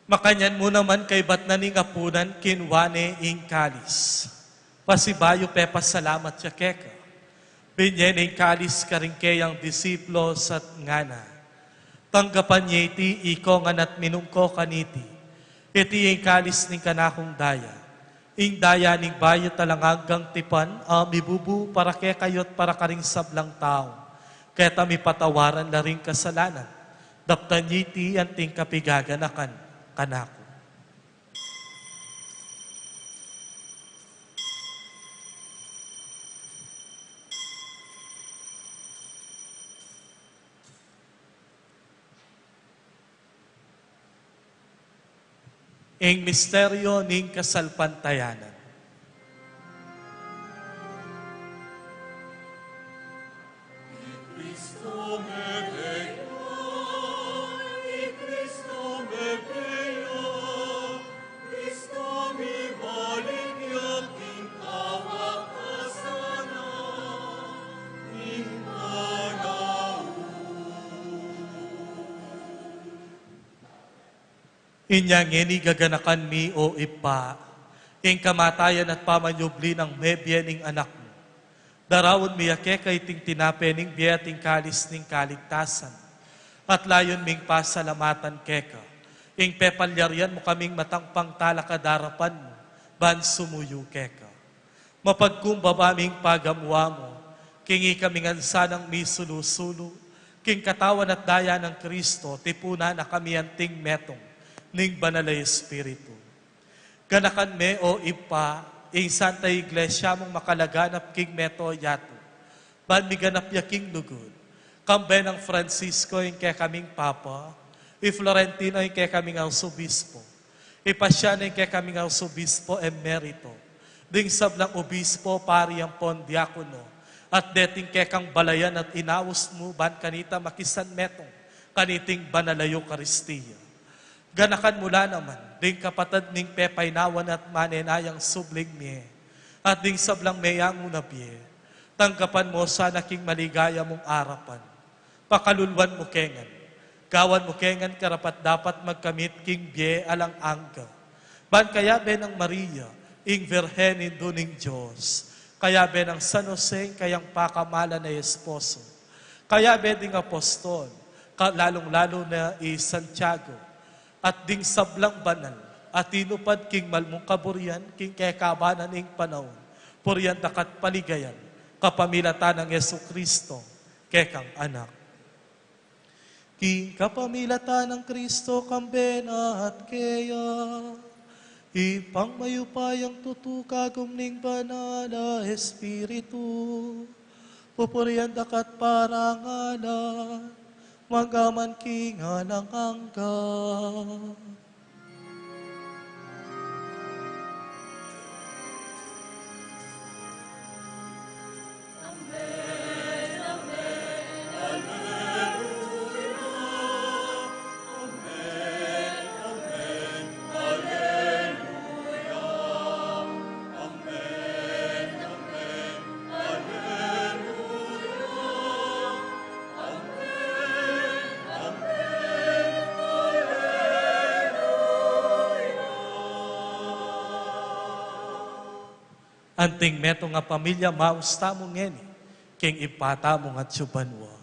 Makanyan mu naman kaibat na ning apunan, kinua ne ing kalis, Pasibayu pepasalamat ya keka, binye ne ing kalis karing keyang disipulus at ngana: Tanggapan ye iti, ikong ngan, at minum ko kaniti. Iti ing kalis ning kanakung daya, ing daya ning bayu at alang anggang tipan, a mibubu para kekayu at para karing sablang tau, keta mipatawaran la ring kasalanan. Daptan ye iti anting kapigaganakan kanaku. Ing misteryu ning kasalpantayanan. Inya ngeni gaganakan mi, o Ibpa, ing kamatayan at pamanyubli nang mebie ning Anak mu. Daraun mi ya keka iting tinape ning bie at ing kalis ning kaligtasan. At layun ming pasalamatan keka ing pepalyarian mu kaming matang pangtalakad arapan mu ban sumuyu keka. Mapagkumbaba ming pagamuan mu king ikami ngan sanang misulu-sulu king katawan at daya nang Kristo, tipunan na kami anting metung ning Banal a Espiritu. Ganakan me, o Ibpa, ing Santa Iglesia mung makalaganap king mabilug a yatu, ban miganap ya king lugud, kambe nang Francisco ing kekaming Papa, i Florentino ing kekaming Arsobispo, i Paciano ing kekaming Arsobispo Emerito, ding sablang obispo, pari ampon diakono, at deting kekang balayan at inaus mu ban kanita makisanmetung kaniting banal a Eukaristia. Ganakan mu la naman ding kapatad ming pepainawa na at manenayang subling mie, at ding sablang meyangu na bie, tanggapan mu sana king maligaya mung arapan. Pakaluluan mu ke ngan, gawan mu ke ngan karapat-dapat magkamit king bie alang angga, ban kayabe nang Maria, ing Virgen, Indu ning Dios, kayabe nang San Jose, ing kayang pakamalan a esposo, kayabe ding apostol, ka-, lalung-lalu na i Santiago, at ding sablang banal a tinupad king mal mung kaburian king kekabanan ning panaun, purian da ka at paligayan kapamilatan nang Jesucristo, kekang Anak. King kapamilatan nang Kristo, kambe na at keya, Ibpang mayupayang tutu, kagum ning Banal a Espiritu, pupurian da ka at parangalan, mangga man king alang angga. Anting metung a pamilya, maus tamu ngeni king Ibpa tamung atsu banua.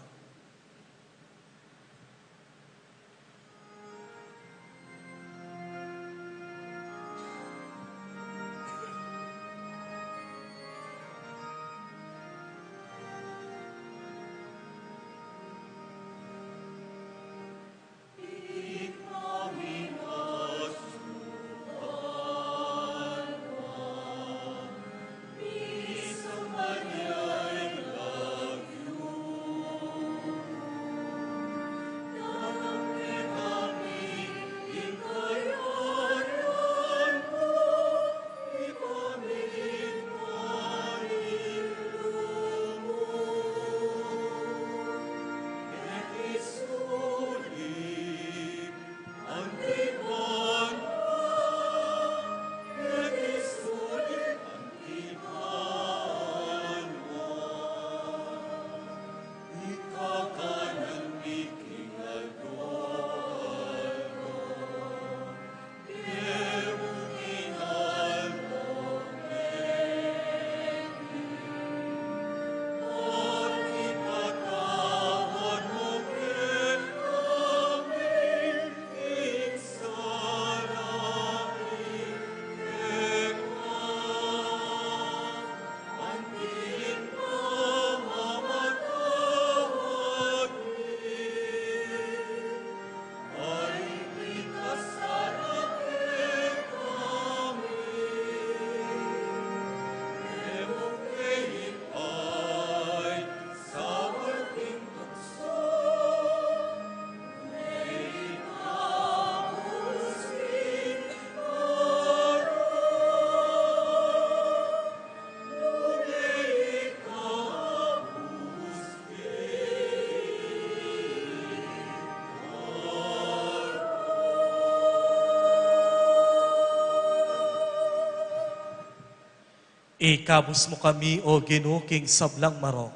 Ikabus mu kami, O Ginu, king sablang marok.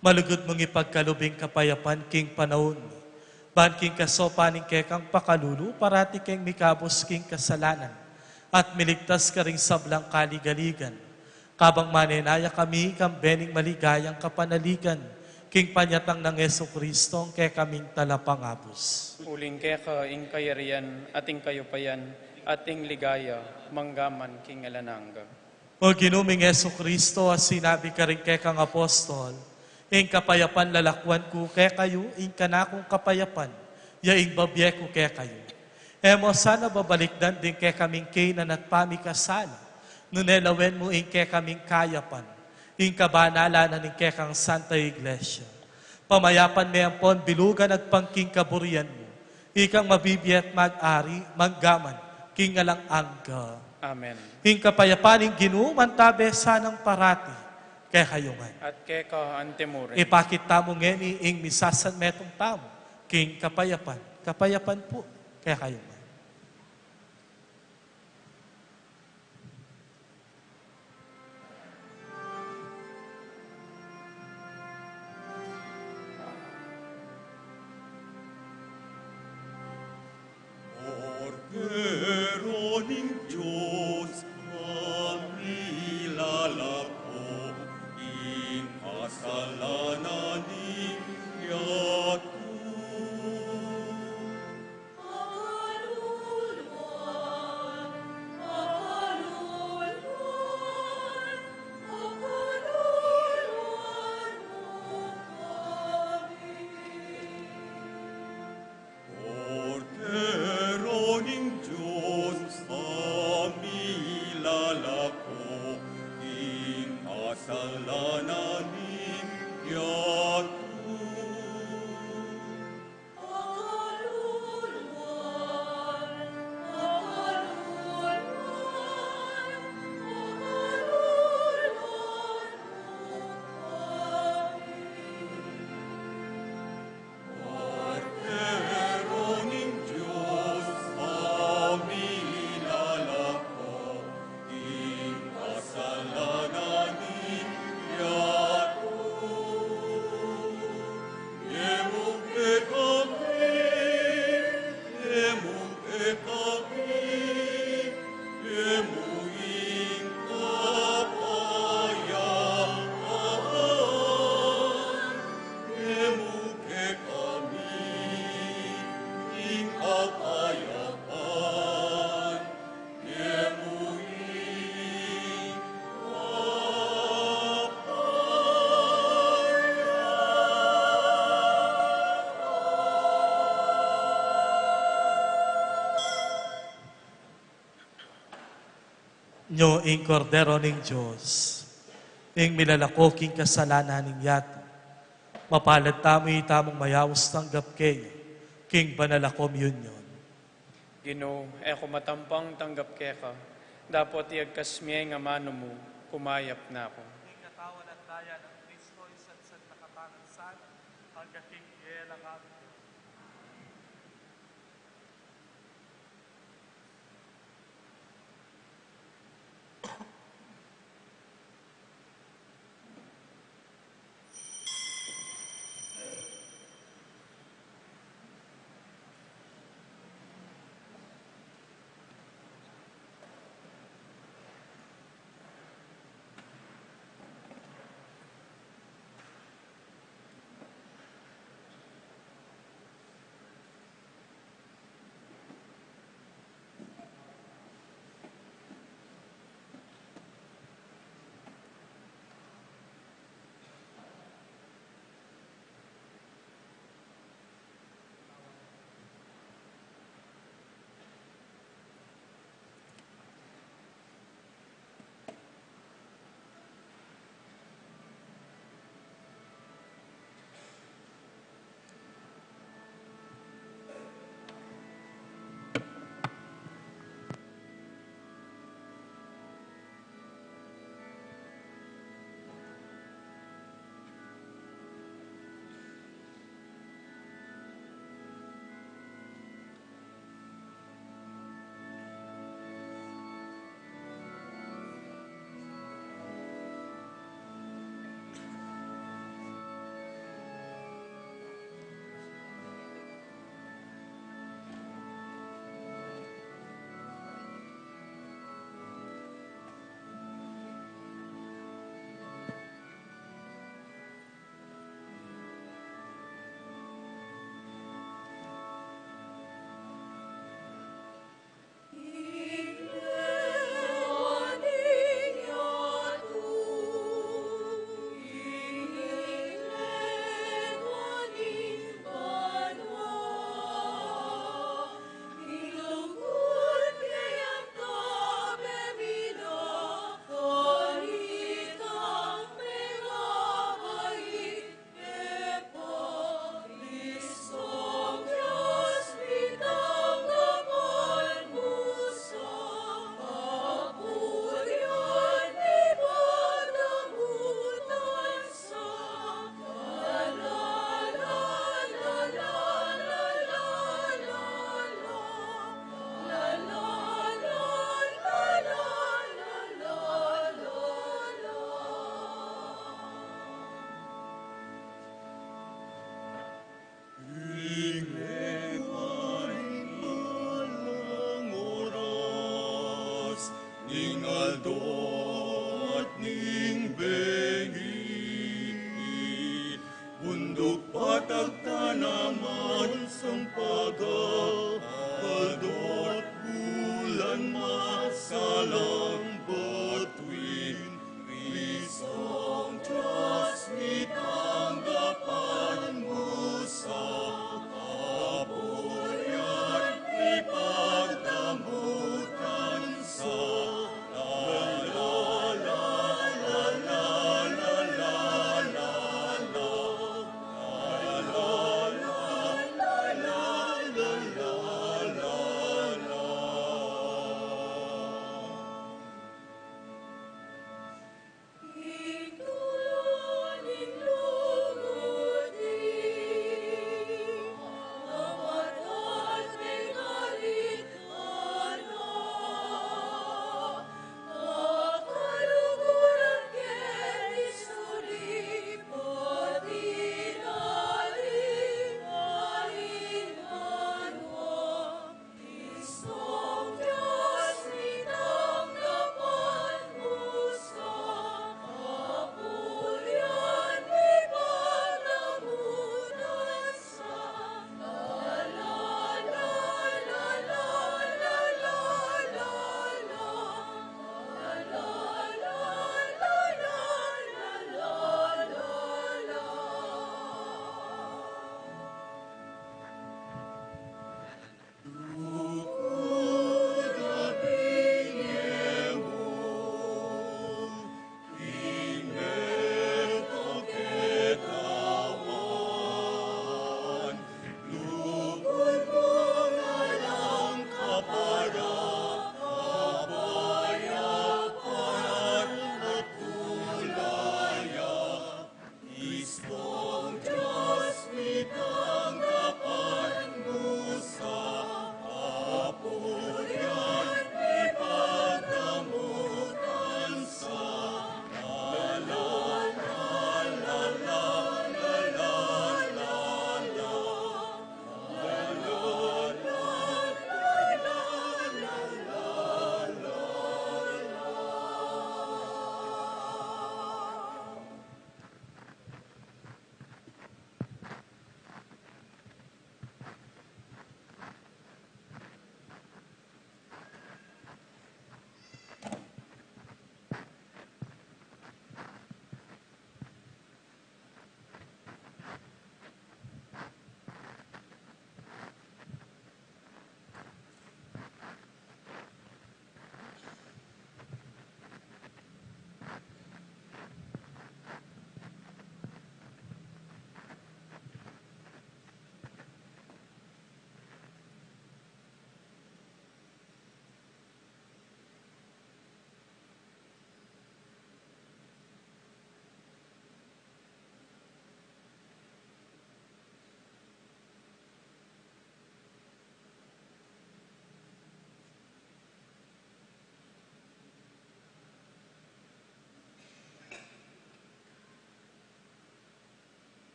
Malugud mung ipagkalub ing kapayapan king panaun mi. Ban king kasaupan ning kekang pakalulu, parati keng mikabus king kasalanan at miligtas karing sablang kaligaligan. Kabang manenaya kami kang bening maligayang kapanaligan, king panyatang nang Jesucristo, ing kekaming talapangabus. Uling keka ing kayarian, at ing kayupayan, at ing ligaya, manggaman king alang angga. O Ginu ming Jesucristo, a sinabi karing kekang apostol, ing kapayapan lalakwan ku kekayu, ing kanakung kapayapan, ya ing bibie ku kekayu. E mu sana babalikdan ding kekaming kainan at pamikasala, nune lawen mu ing kekaming kayapan, ing kabanalan na ning kekang Santa Iglesia. Pamayapan me ampon bilugan agpang king kaburian mu, ikang mabibie at mag-ari, manggaman king alang angga. Amen. Ing kapayapan ning Ginu mantabe sanang parati kekayu ngan. At keka antimurin. Ipakit tamu ngeni ing misasanmetung tamu king kapayapan. Kapayapan pu kekayu ngan. Kordero ning Dios, a milalako king kasalanan ning yatu. Kordero ning Dios, a milalako king kasalanan ning yatu. Kordero ning Dios, a milalako king kasalanan ning yatu. E mu kekami, e mu kekami, e mu ing kapayapan, e mu kekami ing kapayapan. Nyo ing Kordero ning Dios, ing milalako king kasalanan ning yatu. Mapalad tamu itamung mayaus tanggap kaya king banal a komunyon. Ginu, e ku matampang tanggap keka, dapot iyagkas me ing amanu mu, kumayap na ku. Ing katawan at daya nang Kristo, isatsat na katangan sana, angga king bie alang angga.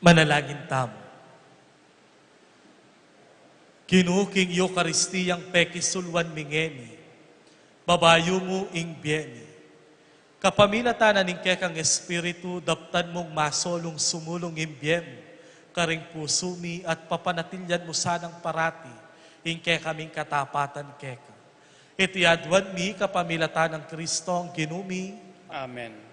Manalangin tamu. Ginu, king Eukaristiyang pekisulwan mi ngeni, babayu mu ing bie mi. Kapamilatan na ning kekang Espiritu, daptan mung masolung sumulung ing bie mu karing pusu mi at papanatilian mu sanang parati ing kekaming katapatan keka. Iti aduan mi kapamilatan nang Kristong Ginu mi. Amen.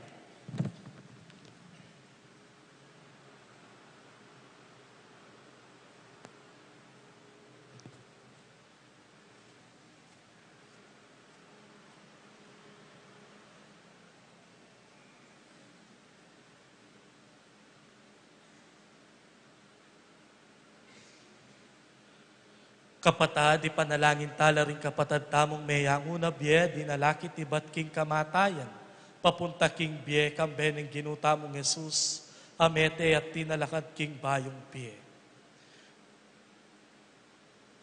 Kapatad, ipanalangin ta la ring kapatad tamung meyangu na bie, dinala kit ibat king kamatayan, papunta king bie, kambe ning Ginu tamung Jesus, a mete at tinalakad king bayung bie.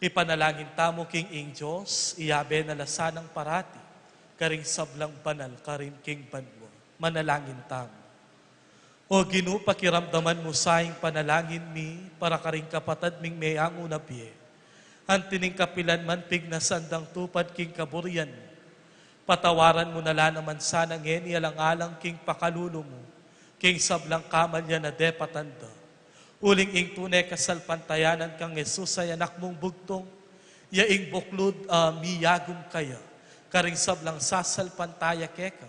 Ipanalangin tamu king ing Dios, iyabe na la sanang parati karing sablang banal karin king banua. Manalangin tamu. O Ginu, pakiramdaman mu sa ing panalangin mi para karing kapatad ming meyangu na bie. Anti ning kapilan man pignasan dang tupad king kaburian mu, patawaran mu na la naman sana ngeni alang-alang king pakalulu mu, king sablang kamalyan a depatan da. Uling ing tune kasalpantayanan kang Jesus a Anak mung bugtung, ya ing buklud a miyagum kaya karing sablang sasalpantaya keka.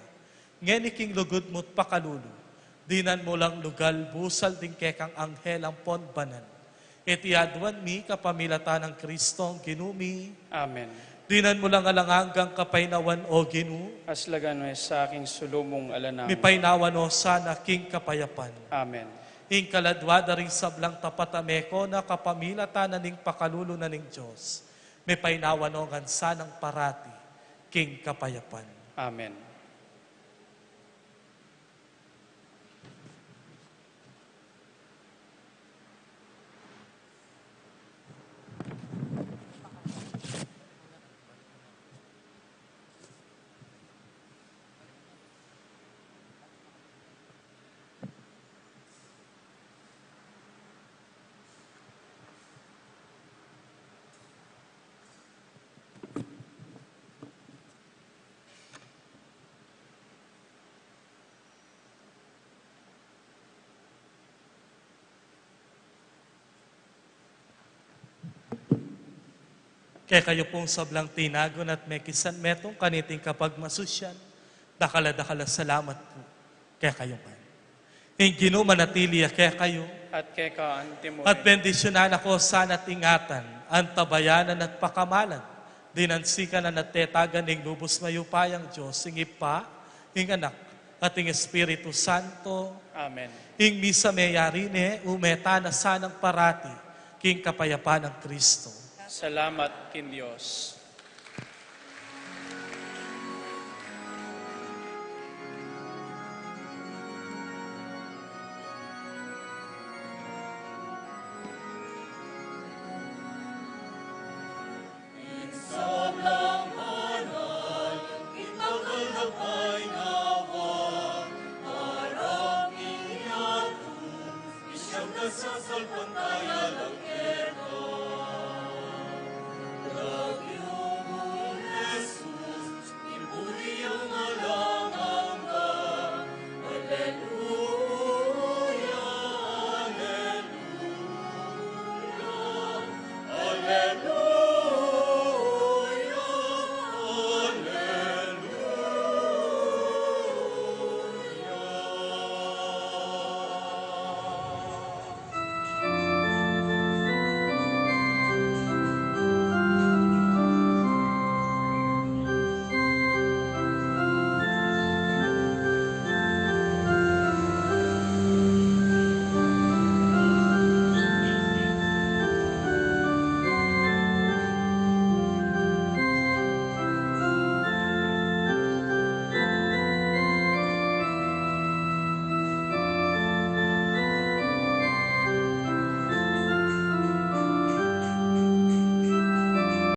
Ngeni king lugud mu't pakalulu, dinan mu lang lugal busal ding kekang anghel ampon banan. Iti aduan mi kapamilatan nang Kristong Ginu mi. Amen. Dinan mu lang alang anggang kapaynawan, O Ginu. Aslagan mu sa king sulu mung alang angga. Mipaynawa no sana king kapayapan. Amen. Ing kaladua da ring sablang tapat a meko na kapamilatan na ning pakalulu na ning Dios, mipaynawa no ngan sanang parati king kapayapan. Amen. Kekayu pung sablang tinagun at mekisan metung kaniting kapagmasusyan, dakal a dakal a salamat pu kekayu ngan. Ing Ginu manatili ya kekayu. At keka anti mu rin. At bendisyunan na ko sana at ingatan, antabayanan at pakamalan, dinan sikanan at tetagan ning lubus mayupayang Dios, ing Ibpa, ing Anak, at ing Espiritu Santo. Amen. Ing misa meyari ne, ume tana sanang parati king kapayapan nang Kristo. Salamat king Dios.